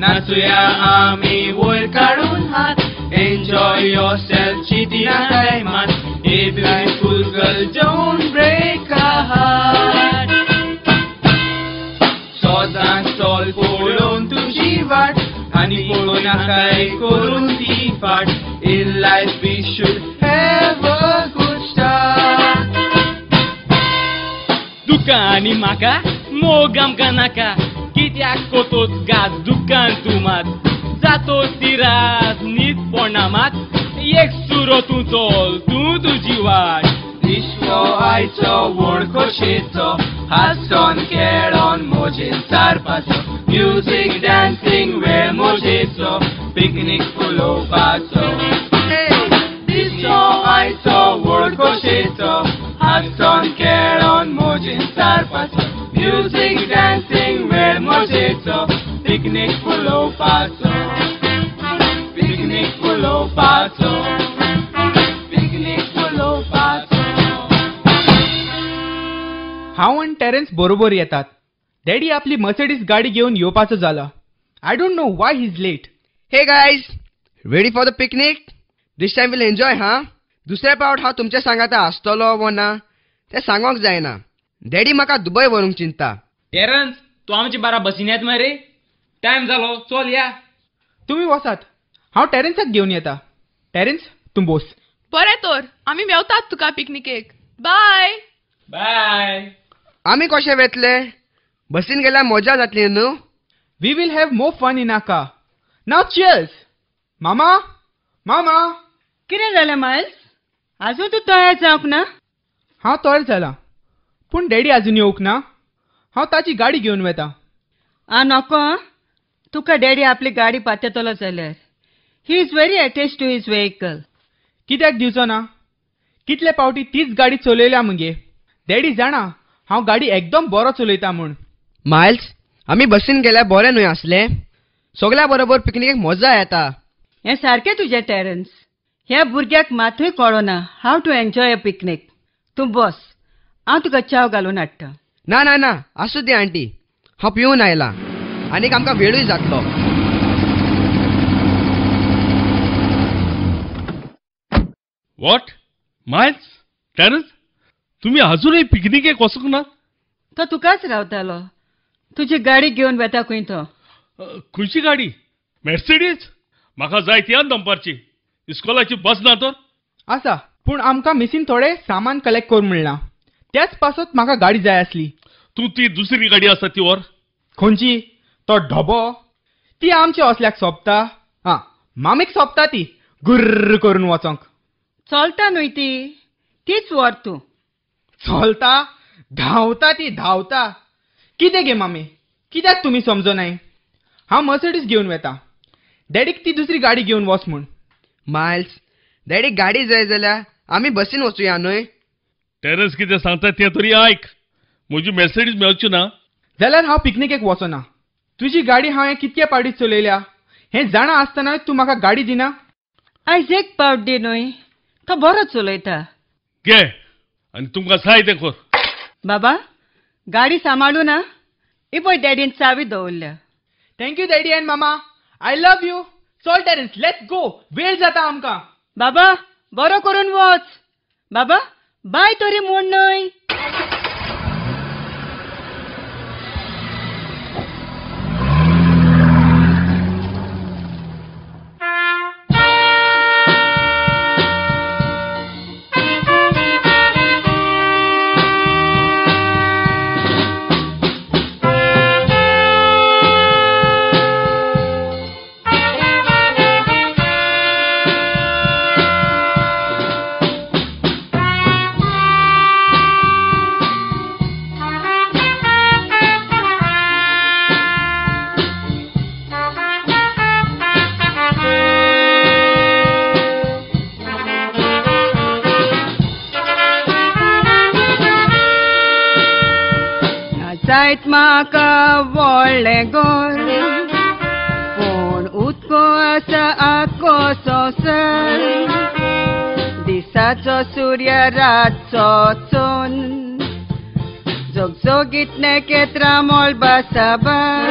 Speaker 10: नाचुया आमी वयर काडून हात, एन्जॉय your self चिंतिना काय मात, a beautiful girl don't break a heart. सदांच चल पळोवन तुजी वाट, आनी पळोवनाकाय करून ती फाट, in life we should have a good start.
Speaker 9: तुका आनी म्हाका मोग आमकां नाका, कित्याक कोतोच गाज दुकान तूं मात, जातोच ती रात न्हीद पडना मात, एक सुरो तूं चल तूं तुजी वाट.
Speaker 10: दीस हो आयचो व्हड खोशेचो, हांसोन खेळोन मोजेन सारपाचो, म्युजीक डान्सिंग वेळ मोजेचो, पिकनीक फुलोवपाचो. दीस हो आयचो व्हड खोशेचो, हांसोन खेळोन मोजेन सारपाचो, म्युजीक डान्सिंग वेळ मोजेचो, पिकनीक फुलोवपाचो, पिकनीक फुलोवपाचो, पिकनीक फुलोवपाचो.
Speaker 5: हांव आनी टेरन्स बरोबर येतात. डॅडी आपली मर्सिडीज गाडी घेवन येवपाचो जाला. I don't know why he is late.
Speaker 2: Hey guys, ready for the picnic? This time will enjoy. हा, दुसऱ्या पावट हांव तुमच्या सांगाता आसतलो वो ना तें सांगोंक जायना. डॅडी म्हाका दुबय व्हरूंक चिंता.
Speaker 9: टेरन्स, तूं आमचे बारा बसीन येत मरे, टायम जालो, चल या.
Speaker 5: तुमी वसात, हांव टेरन्साक घेवन येता. टेरन्स तूं बोस.
Speaker 8: बरें तर, आमी मेवतात तुका पिकनिकेक. बाय
Speaker 9: बाय.
Speaker 2: आमी कशे वेतले? बसीन गेल्यार मजा जातली न्हू?
Speaker 5: We will have more fun in a car. Now cheers. मामा, मामा.
Speaker 4: कितें जालें मायल्स? आजून तूं तयार जावंक ना?
Speaker 5: हांव तयार जाला, पूण डॅडी आजून येवंक ना. हांव ताची गाडी घेवन वेता.
Speaker 4: आ नको, तुका डॅडी आपली गाडी पात्यतलो जाल्यार. He is very attach to his vehicle.
Speaker 5: कित्याक दिवचो ना? कितले पावटी तीच गाडी चलयल्या मुगे. डॅडी जाणा हांव गाडी एकदम बरो चलयता म्हूण.
Speaker 2: मायल्स, आमी बसीन गेल्यार बरें न्हय आसलें? सगल्या बरोबर पिकनिकेक मजा येता.
Speaker 4: हें सारकें तुजें टेरन्स. ह्या भुरग्याक मातूय कळना how to enjoy a picnic. तूं बस, हांव तुका च्याव घालून हाडटा.
Speaker 2: ना ना ना, आसूं दी आंटी, हांव पिवन आयलां. आनीक आमकां वेळूय जातलो.
Speaker 1: What Miles, Terence, तुमी अजूनय पिकनिकेक वचूंक ना?
Speaker 4: तो तुकाच रावतालो. तुजी गाडी घेवन वेता खंय तो.
Speaker 1: खंयची गाडी? मर्सिडीज? म्हाका जाय ती दनपारची. इस्कोलाची बस ना तर?
Speaker 5: आसा, पूण आमकां मिसीन थोडें सामान कलेक्ट करूंक मेळना, त्याच पासत म्हाका गाडी जाय आसली.
Speaker 1: तूं ती दुसरी गाडी आसा ती व्हर.
Speaker 5: खंयची? तो ढोबो? ती आमचे असल्याक सोंपता. आं, मामीक सोंपता ती गुर्र करून वचोंक.
Speaker 4: चलता न्हय ती, तीच व्हर तूं.
Speaker 5: चलता? धांवता ती, धांवता. कितें गे मामी, कित्याक तुमी समजनाय? हांव मर्सिडीज घेवन वेता. डॅडीक ती दुसरी गाडी घेवन वच म्हूण.
Speaker 2: मायल्स, डॅडीक गाडी जाय जाल्यार आमी बसीन वचुया न्हय?
Speaker 1: टेरन्स कितें सांगता तें तरी आयक. म्हजी मर्सिडीज मेळची ना
Speaker 5: जाल्यार हांव पिकनिकेक वचना. तुजी गाडी हांवें कितके पावटी चलयल्या हें जाणा आसतना तूं म्हाका गाडी दिना?
Speaker 4: आयज एक पावट दी न्हय, तो बरो चलयता.
Speaker 1: घे आनी तुमकां जाय तें कर.
Speaker 4: बाबा, गाडी सांबाळू ना, ही पळय डॅडीन चावी दवरल्या.
Speaker 5: Thank you daddy and mama, I love you. चल टेरन्स, let's go, वेळ जाता आमकां.
Speaker 4: बाबा बरो करून वच. बाबा बाय तरी म्हूण न्हय. जायत म्हाका व्हडलें घर, पूण उदको आसा आख्खो संवसार. दिसाचो सूर्य रातचो चंद, झगझगीत नखेत्रां मळबा साबार,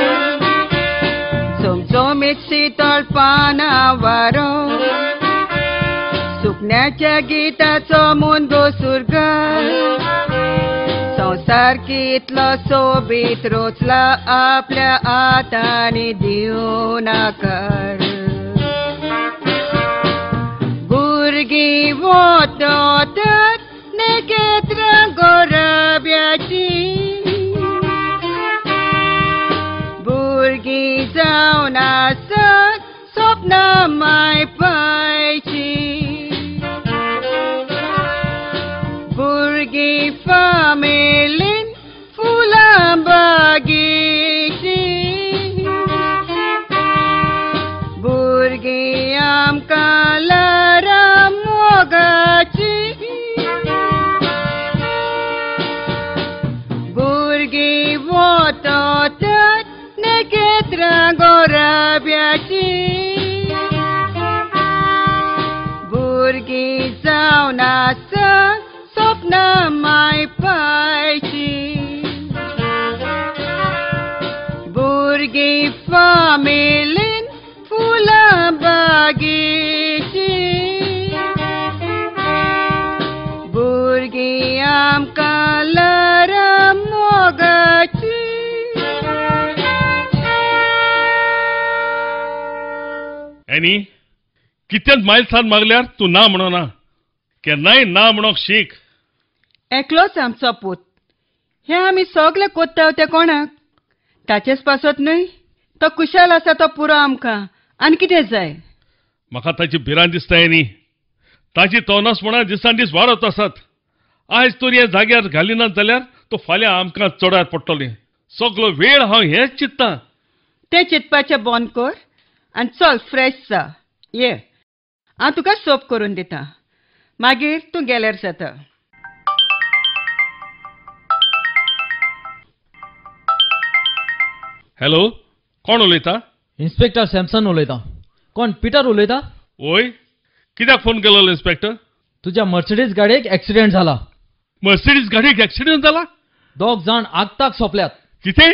Speaker 4: चमचमीत शितळ पानां वारो, सुकण्याच्या गिताचो मुंदो सुरगार. संवसार कितलो सोबीत रोचला आपल्या हातांनी दिवन आकार. भुरगीं वतात नखेत्रां गोराब्याचीं, भुरगीं जावन आसत सपनां माय पायचीं. भुरगीं फामिलीन फुलां बागेचीं, भुरगीं आमकां ल्हारां मोगाचीं. भुरगीं वतात नखेत्रां गोराब्याचीं, भुरगीं जावन आसत सपनां माय पायचीं. भुरगीं फामिलीन फुलां बागेचीं, भुरगीं आमकां ल्हारां मोगाचीं.
Speaker 1: एनी, कितेंच मायलसान मागल्यार तूं ना म्हणना, केन्नाय ना म्हणोंक शीक.
Speaker 4: एकलोच आमचो पूत, हें आमी सगळे कोत्ता तें कोणाक, ताचेच पासत न्हय. तो कुशाल आसा तो पुरो आमकां, आनी कितें जाय.
Speaker 1: म्हाका ताची भिरांत दिसता एनी. ताची तवनासपणां दिसान दीस वाडत आसात. आयज तर हे जाग्यार घालिनात जाल्यार तो फाल्यां आमकां चडार पडटलें. सगलो वेळ हांव हेंच चिंतता.
Speaker 4: तें चिंतपाचें बंद कर आनी चल फ्रेश जा, ये हांव तुका सोप करून दिता, मागीर तूं गेल्यार जाता.
Speaker 1: हॅलो, कोण उलयता?
Speaker 6: इन्स्पेक्टर सॅमसन उलयता. कोण, पिटर उलयता?
Speaker 1: वय, कित्याक फोन केलो इन्स्पेक्टर?
Speaker 6: तुज्या मर्सिडीज गाडयेक एक्सिडेंट जाला.
Speaker 1: मर्सिडीज गाडयेक एक्सिडेंट जाला?
Speaker 6: दोग जाण आगताक सोंपल्यात.
Speaker 1: कितें?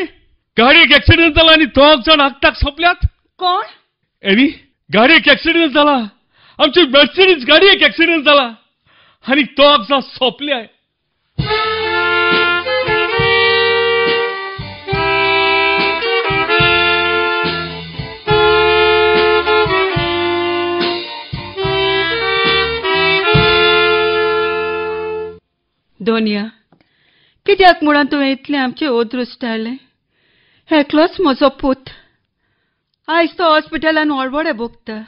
Speaker 1: गाडयेक एक्सिडेंट जाला आनी दोग जाण आगताक सोंपल्यात?
Speaker 4: कोण?
Speaker 1: एनी, गाडयेक एक्सिडेंट जाला, आमची मर्सिडीज गाडयेक एक्सिडेंट जाला आनी दोग जाण सोंपल्या.
Speaker 4: दोनया, कित्याक म्हणून तुवें इतलें आमचें अदृश्ट हाडलें? एकलोच म्हजो पूत आयज तो हॉस्पिटलान वळवळे भोगता.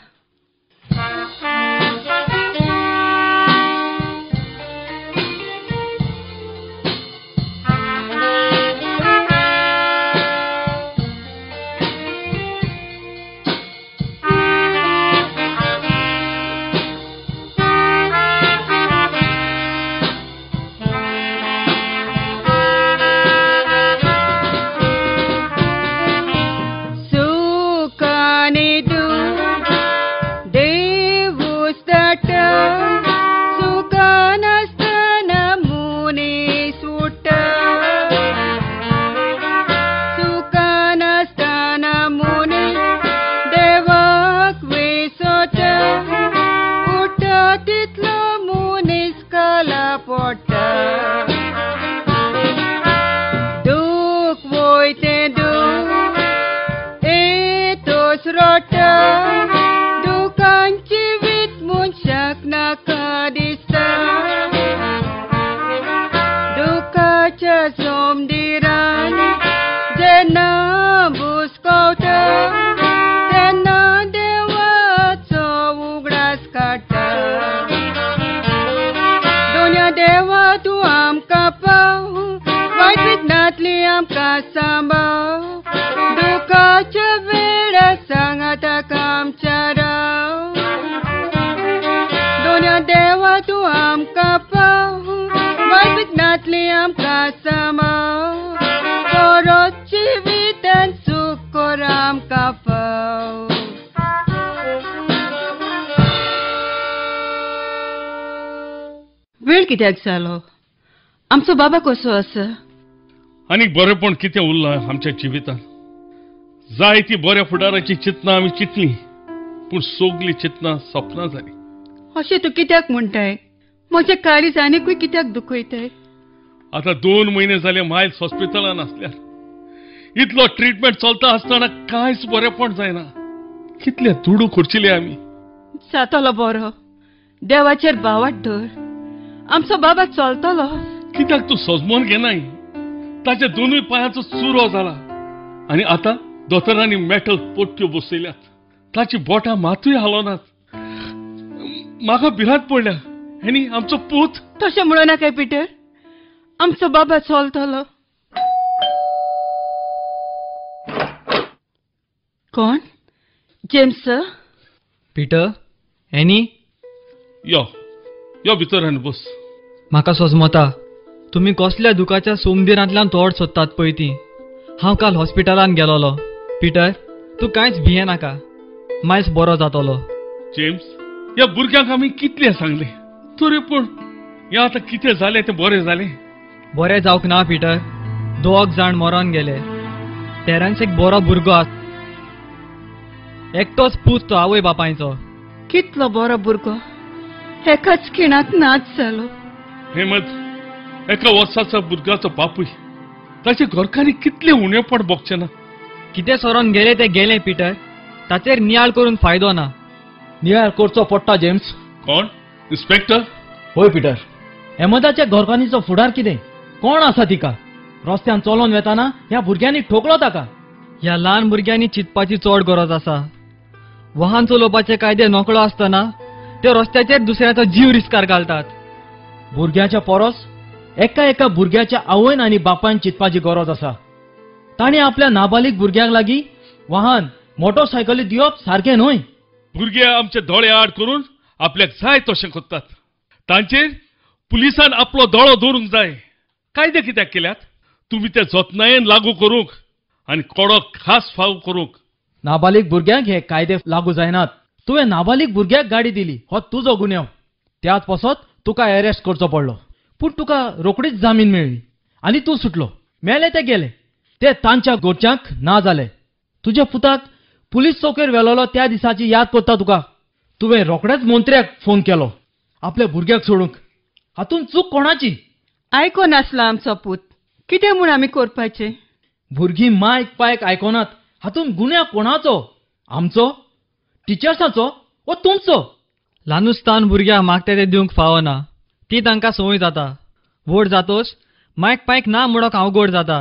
Speaker 3: आमकां फाव.
Speaker 4: वेळ कित्याक जालो? आमचो बाबा कसो आसा?
Speaker 1: आनीक बरेपण कितें उरलां आमच्या जिवितांत? जाय ती बऱ्या फुडाराची चिंतना आमी चिंतली, पूण सगळीं चिंतना सपनां जालीं.
Speaker 4: अशें तूं कित्याक म्हणटाय? म्हजें काळीज आनीकूय कित्याक दुखयताय?
Speaker 1: आतां 2 म्हयने जाले मायल्स हॉस्पिटलान आसल्यार. इतलो ट्रिटमेंट चलता आसतना कांयच बरेपण जायना. कितले दुडू खर्चिले आमी.
Speaker 4: जातलो बरो, देवाचेर भावाट धर. आमचो बाबा चलतलो.
Speaker 1: कित्याक तूं सजमोन घेनाय? ताच्या दोनूय पांयांचो चुरो जाला आनी आतां दोतोरांनी मेटल पट्ट्यो बसयल्यात. ताची बोटां मातूय हालोनात. म्हाका भिरांत पडल्या. आनी आमचो पूत.
Speaker 4: तशें म्हणू नाका पिटर, आमचो बाबा चलतलो. कोण? James sir?
Speaker 11: Peter, Annie,
Speaker 1: यो यो भितर आनी बस.
Speaker 11: म्हाका सोजमता तुमी कसल्या दुखाच्या सोमदिरांतल्यान तोड सोदतात पळय ती. हांव काल हॉस्पिटलान गेलोलो. पिटर, तूं कांयच भिये नाका, मायल्स बरो जातलो.
Speaker 1: जेम्स, ह्या भुरग्यांक आमी कितलें सांगलें तरी पूण हें आतां कितें जालें तें बरें जालें?
Speaker 11: बरें जावंक ना पिटर, 2 जाण मरोन गेले. टेरन्स एक बरो भुरगो आसा, एकटोच पूत तो आवय बापायचो.
Speaker 4: कितलो बरो भुरगो, एकाच खिणाक नाच जालो.
Speaker 1: हेमंत, एका वर्साच्या भुरग्याचो बापूय, ताच्या घरकान्नी कितलें उणेपण भोगचें ना.
Speaker 11: कितें सरोन गेलें तें गेलें पिटर, ताचेर नियाळ करून फायदो ना.
Speaker 6: नियाळ करचो पडटा जेम्स.
Speaker 1: कोण? इन्स्पेक्टर?
Speaker 6: हय पिटर, हेमंताच्या घरकान्नीचो फुडार कितें? कोण आसा तिका? रस्त्यान चलोन वेताना ह्या भुरग्यांनी ठोकलो ताका.
Speaker 11: ह्या ल्हान भुरग्यांनी चिंतपाची चड गरज आसा. वाहन चलोवपाचे कायदे नकळो आसतना ते रस्त्याचेर दुसऱ्याचो जीव रिस्कार घालतात.
Speaker 6: भुरग्याच्या परस एका एका भुरग्याच्या आवयन आनी बापायन चिंतपाची गरज आसा. तांणी आपल्या नाबालीग भुरग्यांक लागीं वाहन मोटरसायकली दिवप सारकें न्हय.
Speaker 1: भुरगे आमचे दोळे आड करून आपल्याक जाय तशें करतात. तांचेर पुलिसान आपलो दोळो दवरूंक जाय. कायदे कित्याक केल्यात? तुमी ते जतनायेन लागू करूंक आनी कडक खास फाव करूंक.
Speaker 6: नाबालीग भुरग्यांक हे कायदे लागू जायनात. तुवें नाबालीग भुरग्याक गाडी दिली हो तुजो गुन्यांव. त्याच पासत तुका अरेस्ट करचो पडलो, पूण तुका रोखडीच जामीन मेळ्ळी आनी तूं सुटलो. मेले ते गेले, ते तांच्या घरच्यांक ना जाले. तुज्या पुताक पुलीस चौकेर व्हेलोलो त्या दिसाची याद करता तुका. तुवें रोखडेच मंत्र्याक फोन केलो आपल्या भुरग्याक सोडूंक. हातूंत चूक कोणाची?
Speaker 4: आयको नासलो आमचो पूत, कितें म्हूण आमी करपाचें?
Speaker 6: भुरगीं मायक पायक आयकोनात. हातूंत गुन्यांव कोणाचो? आमचो, टिचर्साचो वो तुमचो?
Speaker 11: ल्हानुस्तान भुरग्यांक मागता तें दिवंक फावना, ती तांकां संवय जाता. व्हड जातोच मायक पायक ना म्हणूंक अवघड जाता.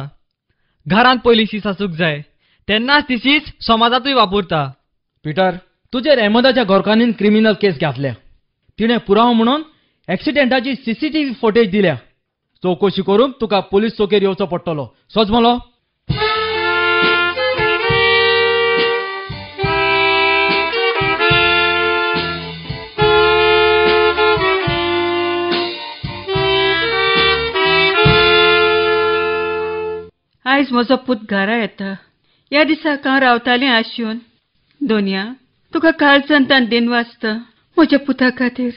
Speaker 11: घरांत पयलीं शीस आसूंक जाय, तेन्नाच ती शीस समाजांतूय वापरता.
Speaker 6: पिटर, तुजेर अहमदाच्या घरकान्नीन क्रिमिनल केस घातल्या. तिणें पुराव म्हणून एक्सिडेंटाची सीसीटीव्ही फुटेज दिल्या. चवकशी करूंक तुका पुलीस चौकेर येवचो पडटलो. सजमलो?
Speaker 4: आयज म्हजो पूत घरा येता. ह्या दिसाक हांव रावतालें आशून. दोनया, तुका काळजांतान दिन वाचता म्हज्या पुता खातीर.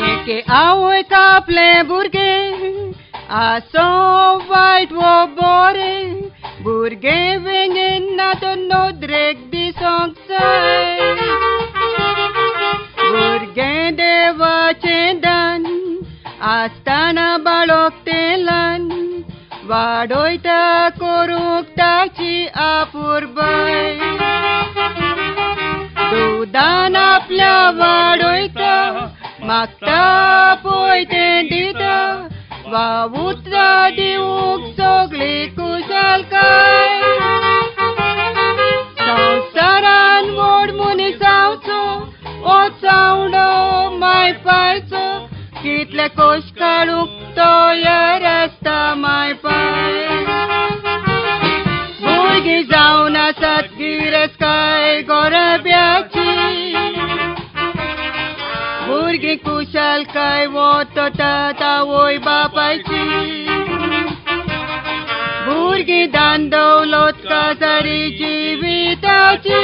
Speaker 3: एके आवय कापलें भुरगें आसो वायट वो बरें, भुरगें वेंगेन ना तो नदरेक दिसोंक जाय. भुरगें देवाचें दान आसतना बाळोक तें ल्हान, वाडयता करूंक ताची आपुरबाय. दुदान आपल्या वाडयता, मागता पळय तें दिता, वा उतरां दिवंक सगळी कुशलकाय. संवसारान व्हड मनीस जावचो हो चावडो माय पायचो, कितले कोश काडूंक तयार आसता माय पाय. भुरगीं जावन आसात गिरेस्तकाय गोरब्याची, भुरगीं कुशालकाय वतात आवय बापायची. भुरगीं दान दौलत काजारी जिविताची.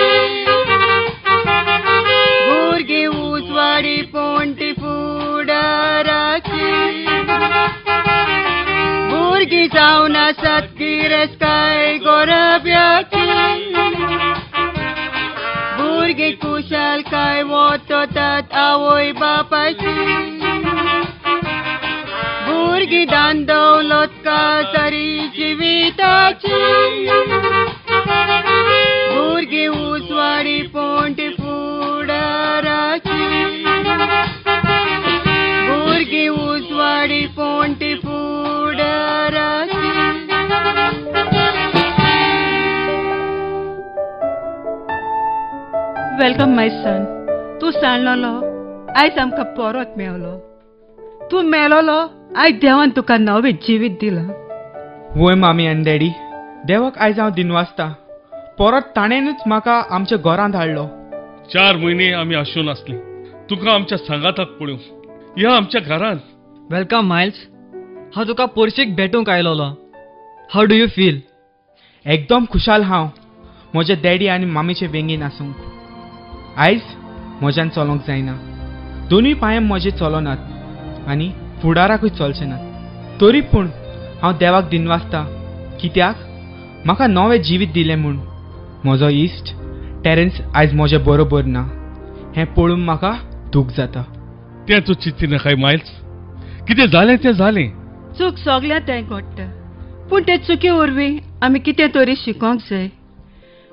Speaker 3: भुरगीं उजवाडी पोंटी फुडाराची. भुरगीं जावन आसात गिरेस्तकाय गोरब्याची. भुरगीं कुशालकाय वतात आवय बापायची. भुरगीं दान दौलत काजारी जिविताची. भुरगीं उजवाडी पोंटी फुडाराची. भुरगीं उजवाडी पोंटी फुडाराची.
Speaker 4: Welcome my son. तूं सांडलेलो आयज आमकां परत मेवलो. तूं मेलोलो आयज देवान तुका नवें जिवीत दिलां.
Speaker 5: वय मामी आनी डॅडी, देवाक आयज हांव दिनवासता. परत ताणेनूच म्हाका आमच्या घरांत हाडलो.
Speaker 1: 4 म्हयने आमी आशून आसली तुका आमच्या सांगाताक पळोवंक ह्या आमच्या घरांत.
Speaker 11: Welcome Miles, हांव तुका पोरशीक भेटूंक आयलोलो. How do you feel?
Speaker 5: एकदम खुशाल हांव म्हज्या डॅडी आनी मामीचे वेंगेन आसूंक. आयज म्हज्यान चलोंक जायना, दोनूय पांय म्हजे चलोनात आनी फुडाराकूय चलचे नात. तरी पूण हांव देवाक दिनवासता कित्याक म्हाका नवें जिवीत दिलें म्हूण. म्हजो इश्ट टेरन्स आयज म्हजे बरोबर ना हें पळोवन म्हाका दूख जाता.
Speaker 1: तें तूं चिंती नाकाय मायल्स, कितें जालें तें जालें.
Speaker 4: चूक सगळ्या तें घडटा, पूण ते चुकी वरवीं आमी कितें तरी शिकोंक जाय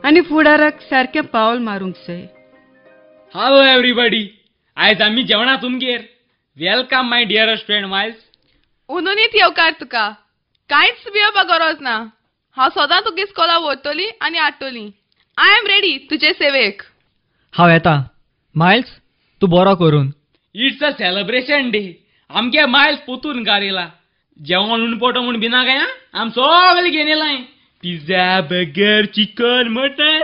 Speaker 4: आनी फुडाराक सारकें पावल मारूंक जाय.
Speaker 9: हॅलो एवरीबडी, आयज आमी जेवणा तुमगेर. Welcome my dearest friend Miles.
Speaker 8: उनुनीत येवकार तुका. कांयच भियोवपा गरज ना. हांव सदां तुगे इस्कोला व्हरतली आनी हाडटली. I am ready तुजे सेवेक.
Speaker 11: हांव येता मायल्स, तूं बरो करून.
Speaker 9: It's a celebration day. आमगे मायल्स पोतून घार येयला. जेवण उणपोटो म्हूण भिना काय आम सगळें घेवन येयलां. पिझ्झा, बर्गर, चिकन, मटन,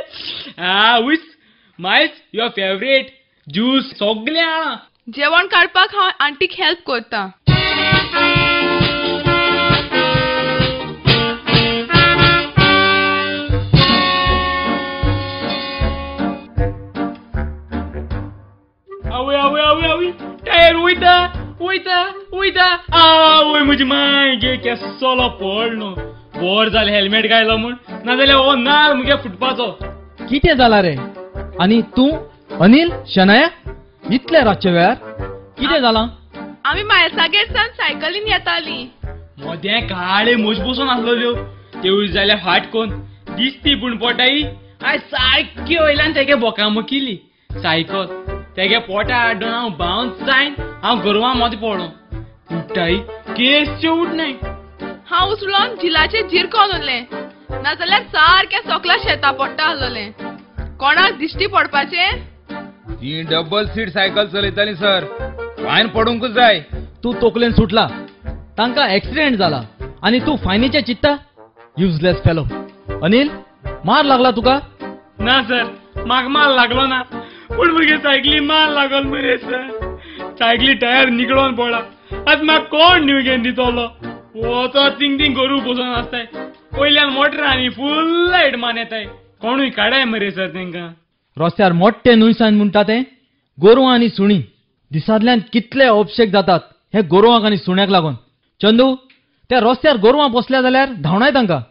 Speaker 9: आवूच मायल्स your favourite juice सगळें आहा.
Speaker 8: जेवण काडपाक हांव आंटीक हेल्प करता.
Speaker 9: आवय आवय आवय आवय, टायर वयता वयता वयता. आवय म्हजी माय गे, केसलो पडलो. बरें जालें हेल्मेट घायलो म्हूण, नाजाल्यार हो नाल मुगे फुटपाचो.
Speaker 6: कितें जालां रे? आनी तूं अनिल, शनाया, इतल्या रातच्या वेळार कितें जालां?
Speaker 8: आमी मायल्सागेर सावन सायकलीन येताली.
Speaker 9: मदें काळे म्हज बसून आसलेल्यो, तेवूय जाल्यार फाट कोन दिसती पूण पोटाई आयज सारकी वयल्यान तेगे बोकामकिली सायकल. तेगे पोटा आड्डून हांव बावन्स जायन हांव गोरवां मदें पडलो. उठ्ठाय केस उठनाय.
Speaker 8: हांव उचलोन झिलाचेर जिरकोन उरलें, नाजाल्यार सारकें सोकला शेता पडटा आसलें. कोणाक दिश्टी पडपाचें?
Speaker 7: ती डबल सीट सायकल चलयताली सर, फायन पडूंकच जाय.
Speaker 6: तूं तोकलेन सुटला, तांकां एक्सिडेंट जाला आनी तूं फायनीचें चिंत्ता? Useless fellow. अनिल, मार लागला तुका?
Speaker 9: ना सर, म्हाका मार लागलो ना, पूण म्हगे सायकली मार लागल मरे सर. सायकली टायर निकळोन पडला. आतां म्हाका कोण न्यू घेवन दितलो? वचो थिंग थिंग गोरू बसून आसताय, वयल्यान मोटर आनी फूल लायट मान येताय. कोणूय काडाय मरे सर तेंकां.
Speaker 6: रस्त्यार मोठे नुयसान म्हणटा तें गोरवां आनी सुणीं. दिसांतल्यान कितले अपशेक जातात हे गोरवांक आनी सुण्याक लागून. चंदू, त्या रस्त्यार गोरवां बसल्या जाल्यार धांवणाय तांकां.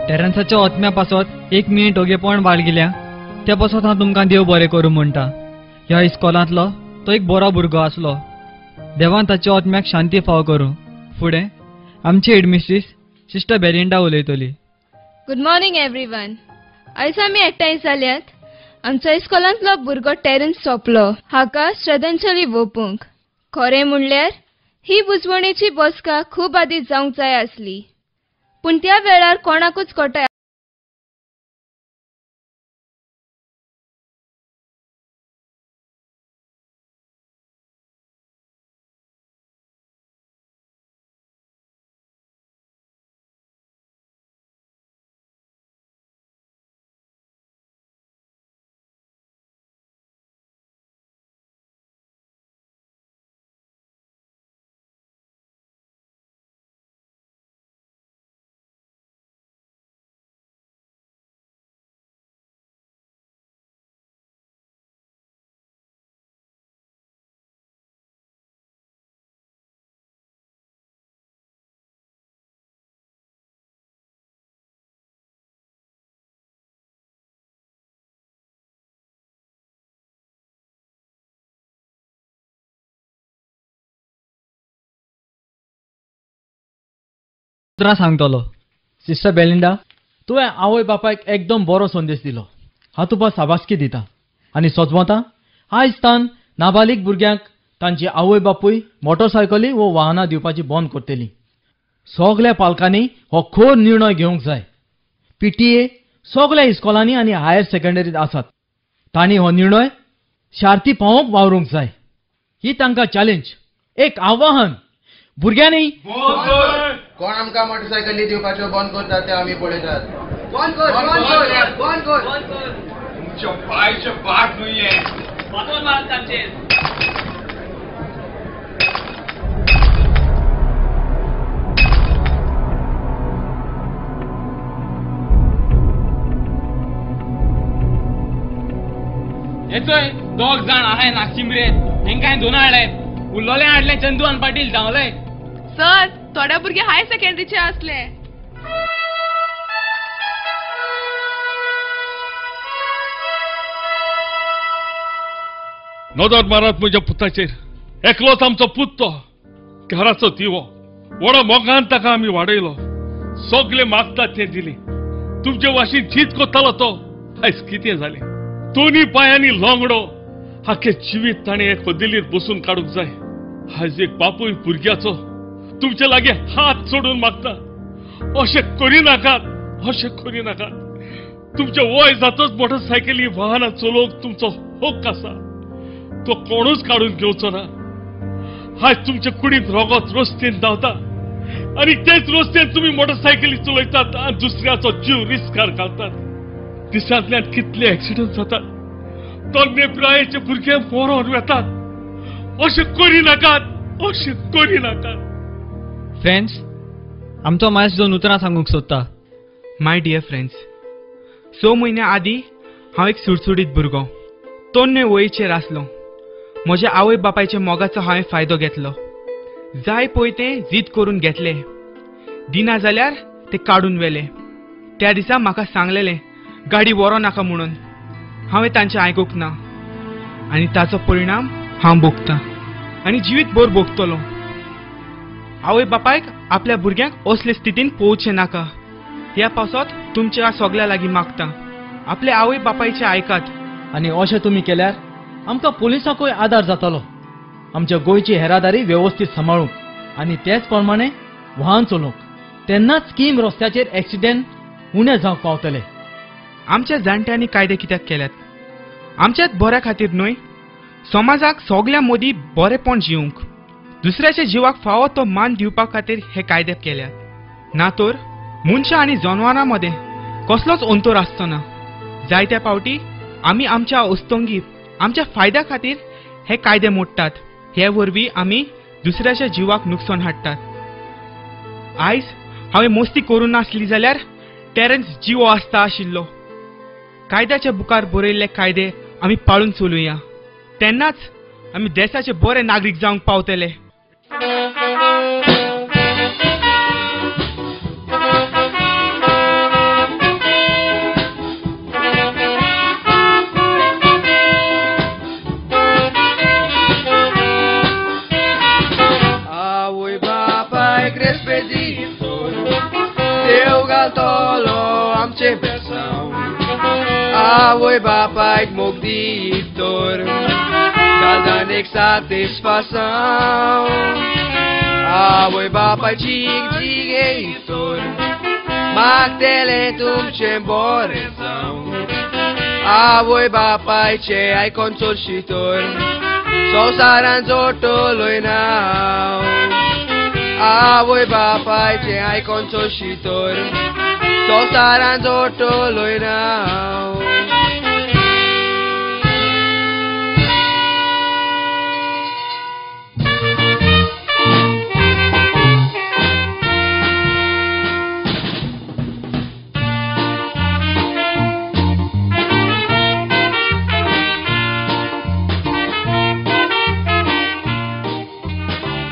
Speaker 11: टेरन्साच्या ओतम्या पासत 1 मिनीट ओगेपण बाळगिल्या त्या पासत हांव तुमकां देव बरें करूं म्हणटा. ह्या इस्कोलांतलो तो एक बरो भुरगो आसलो. देवान ताच्या ओतम्याक शांती फाव करूं. फुडें आमची हेडमिस्ट्रीस सिस्टर बेलिंडा उलयतली.
Speaker 8: Good morning everyone. आयज आमी एकठांय जाल्यात आमच्या इस्कोलांतलो भुरगो टेरन्स सोंपलो हाका श्रद्धांजली ओंपूंक. खरें म्हणल्यार ही बुजवणेची बसका खूब आदीं जावंक जाय आसली, पूण त्या वेळार कोणाकूच कोटाय
Speaker 11: उतरां सांगतलो.
Speaker 6: सिस्टर बेलिंडा, तुवें आवय बापायक एकदम बरो संदेश दिलो. हांव तुका साबासकी दिता आनी सोजमता आयज तान नाबालीग भुरग्यांक तांची आवय बापूय मोटरसायकली वो वाहनां दिवपाची बंद करतली. सगल्या पालकांनी हो खर निर्णय घेवंक जाय. पीटीए सगल्या इस्कॉलांनी आनी हायर सेकंडरीत आसात. तांणी हो निर्णय शार्ती पावोवंक वावरूंक जाय. ही तांकां चॅलेंज, एक आव्हान. भुरग्यांनी
Speaker 2: कोण आमकां मोटरसायकली दिवपाच्यो बंद करतात ते आमी पळयतात. बंद कर, बंद कर, बंद कर.
Speaker 9: तुमच्या पायचे बाट न्हय फातोर मारत तांचेर. येतोय दोग जाण आहाय नागशिमरे, हेंकांय दोन हाडले, उरलोले हाडले चंदू आनी पाटील धांवले.
Speaker 8: सर, थोडे भुरगे हायर सेकंडरीचे आसले.
Speaker 1: नदर मारात म्हज्या पुताचेर. एकलोच आमचो पूत तो, घराचो दिवो. व्हडा मोगान ताका आमी वाडयलो. सगळे मागतात ते दिले. तुमचे वाशीन जीत करतालो तो आयज कितें जालें? दोनी पांयांनी लोंगडो. आख्खें जिवीत ताणें एक दिल्लीर बसून काडूंक जाय. आयज एक बापूय भुरग्याचो तुमचे लागीं हात सोडून मागता, अशें करिनाकात, अशें करिनाकात. तुमचें वय जातच मोटरसायकली वाहनां चलोवंक तुमचो हक्क आसा, तो कोणूच काडून घेवचो ना. आयज तुमचे कुडींत रोगत रस्तेन धांवता आनी तेच रस्तेन तुमी मोटरसायकली चलयतात आनी दुसऱ्याचो जीव रिस्कार घालतात. दिसांतल्यान कितले एक्सिडंट जातात, तरणे पिरायेचे भुरगे मरोन वेतात. अशें करिनाकात, अशें करिनाकात.
Speaker 11: फ्रेंड्स, आमचो मायस दोन उतरां सांगूंक सोदता.
Speaker 5: My dear friends, 6 म्हयन्या आदीं हांव एक सुडसुडीत भुरगो, तोन्ने वयेचेर आसलो. म्हज्या आवय बापायच्या मोगाचो हांवें फायदो घेतलो. जाय पळय तें जीद करून घेतलें. दिना जाल्यार ते काडून व्हेले. त्या दिसा म्हाका सांगलेलें गाडी व्हरो नाका म्हणून. हांवें तांचें आयकूंक ना आनी ताचो परिणाम हांव भोगतां आनी जिवीत भर भोगतलो. आवय बापायक आपल्या भुरग्यांक असले स्थितीन पळोवचें नाका. ह्या पावसांत तुमच्या सगल्या लागीं मागता, आपल्या आवय बापायचें आयकात.
Speaker 6: आनी अशें तुमी केल्यार आमकां पुलिसांकूय आदार जातलो आमच्या गोंयची येरादारी वेवस्थीत सांबाळूंक आनी तेच प्रमाणे वाहन चलोवंक. तेन्नाच स्कीम रस्त्याचेर एक्सिडेंट उणें जावंक पावतले.
Speaker 5: आमच्या जाणट्यांनी कायदे कित्याक केल्यात? आमच्याच बऱ्या खातीर न्हय, समाजाक सगल्या मदीं बरेपण जिवंक, दुसऱ्याच्या जिवाक फावो तो मान दिवपा खातीर हे कायदे केल्यात. ना तर मनशां आनी जनावरां मदें कसलोच अंतर आसचो ना. जायत्या फावटी आमी आमच्या अस्तंगी आमच्या फायद्या खातीर हे कायदे मोडटात. हे वरवीं आमी दुसऱ्याच्या जिवाक नुकसान हाडटात. आयज हांवें मस्ती करूं नासली जाल्यार टेरन्स जिवो आसता आशिल्लो. कायद्याच्या बुकार बरयल्ले कायदे आमी पाळून चलुया, तेन्नाच आमी देशाचे बरे नागरीक जावंक पावतले.
Speaker 2: आवय बापायक रेस्पेद देव घालतलो आमचें बेसांव. आवय बापायक मोग दीत तर काळजान एक सातिस्फासांव. आवय बापायची जिगेत तर मागतलें तुमचें बरें जावं. आवय बापायचें आयकोन चलशी तर संवसारान जोडटलोय नांव. आवय बापायचें आयकोन चलशी तर संवसारान जोडटलोय नांव.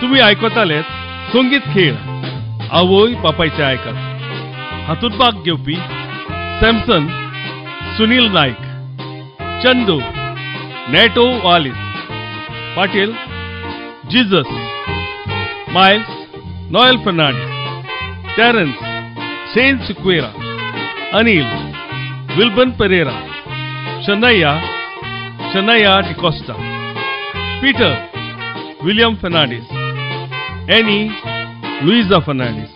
Speaker 1: तुमी आयकताले संगीत खेळ आवय बापायचे आयकात. हातूंत भाग घेवपी Samson, Sunil Naik, Chandu, Neto Walis, Patil, Jesus, Miles, Noel Fernandes, Terence Shane Sequeira, Anil Wilburn Pereira, Shanaya Shanaya D'Costa, Peter William Fernandes, Annie Luisa Fernandes,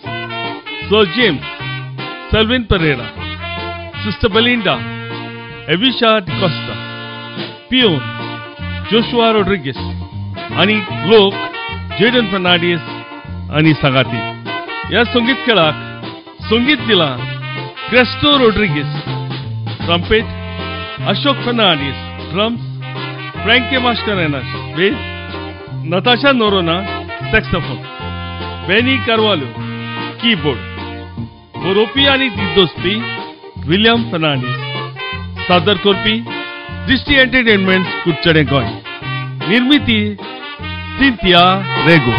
Speaker 1: Sir James Selvin Pereira, Sister Belinda Evisha D'Costa, peon Joshua Rodrigues आनी लोक जेडन फर्नांडीस आनी सांगाती. ह्या संगीत खेळाक संगीत दिलां Cresto Rodrigues, trumpet Ashok Fernandes, drums Frankie Mascarenhas, bass Natasha Noronha, saxophone Benny Carvalho, keyboard. बरोवपी आनी दिग्दोसपी विलियम फर्नांडीस, सादर करपी दिश्टी एंटरटेनमेंट कुडचडें गोंय. निर्मिती सिंथिया रेगो.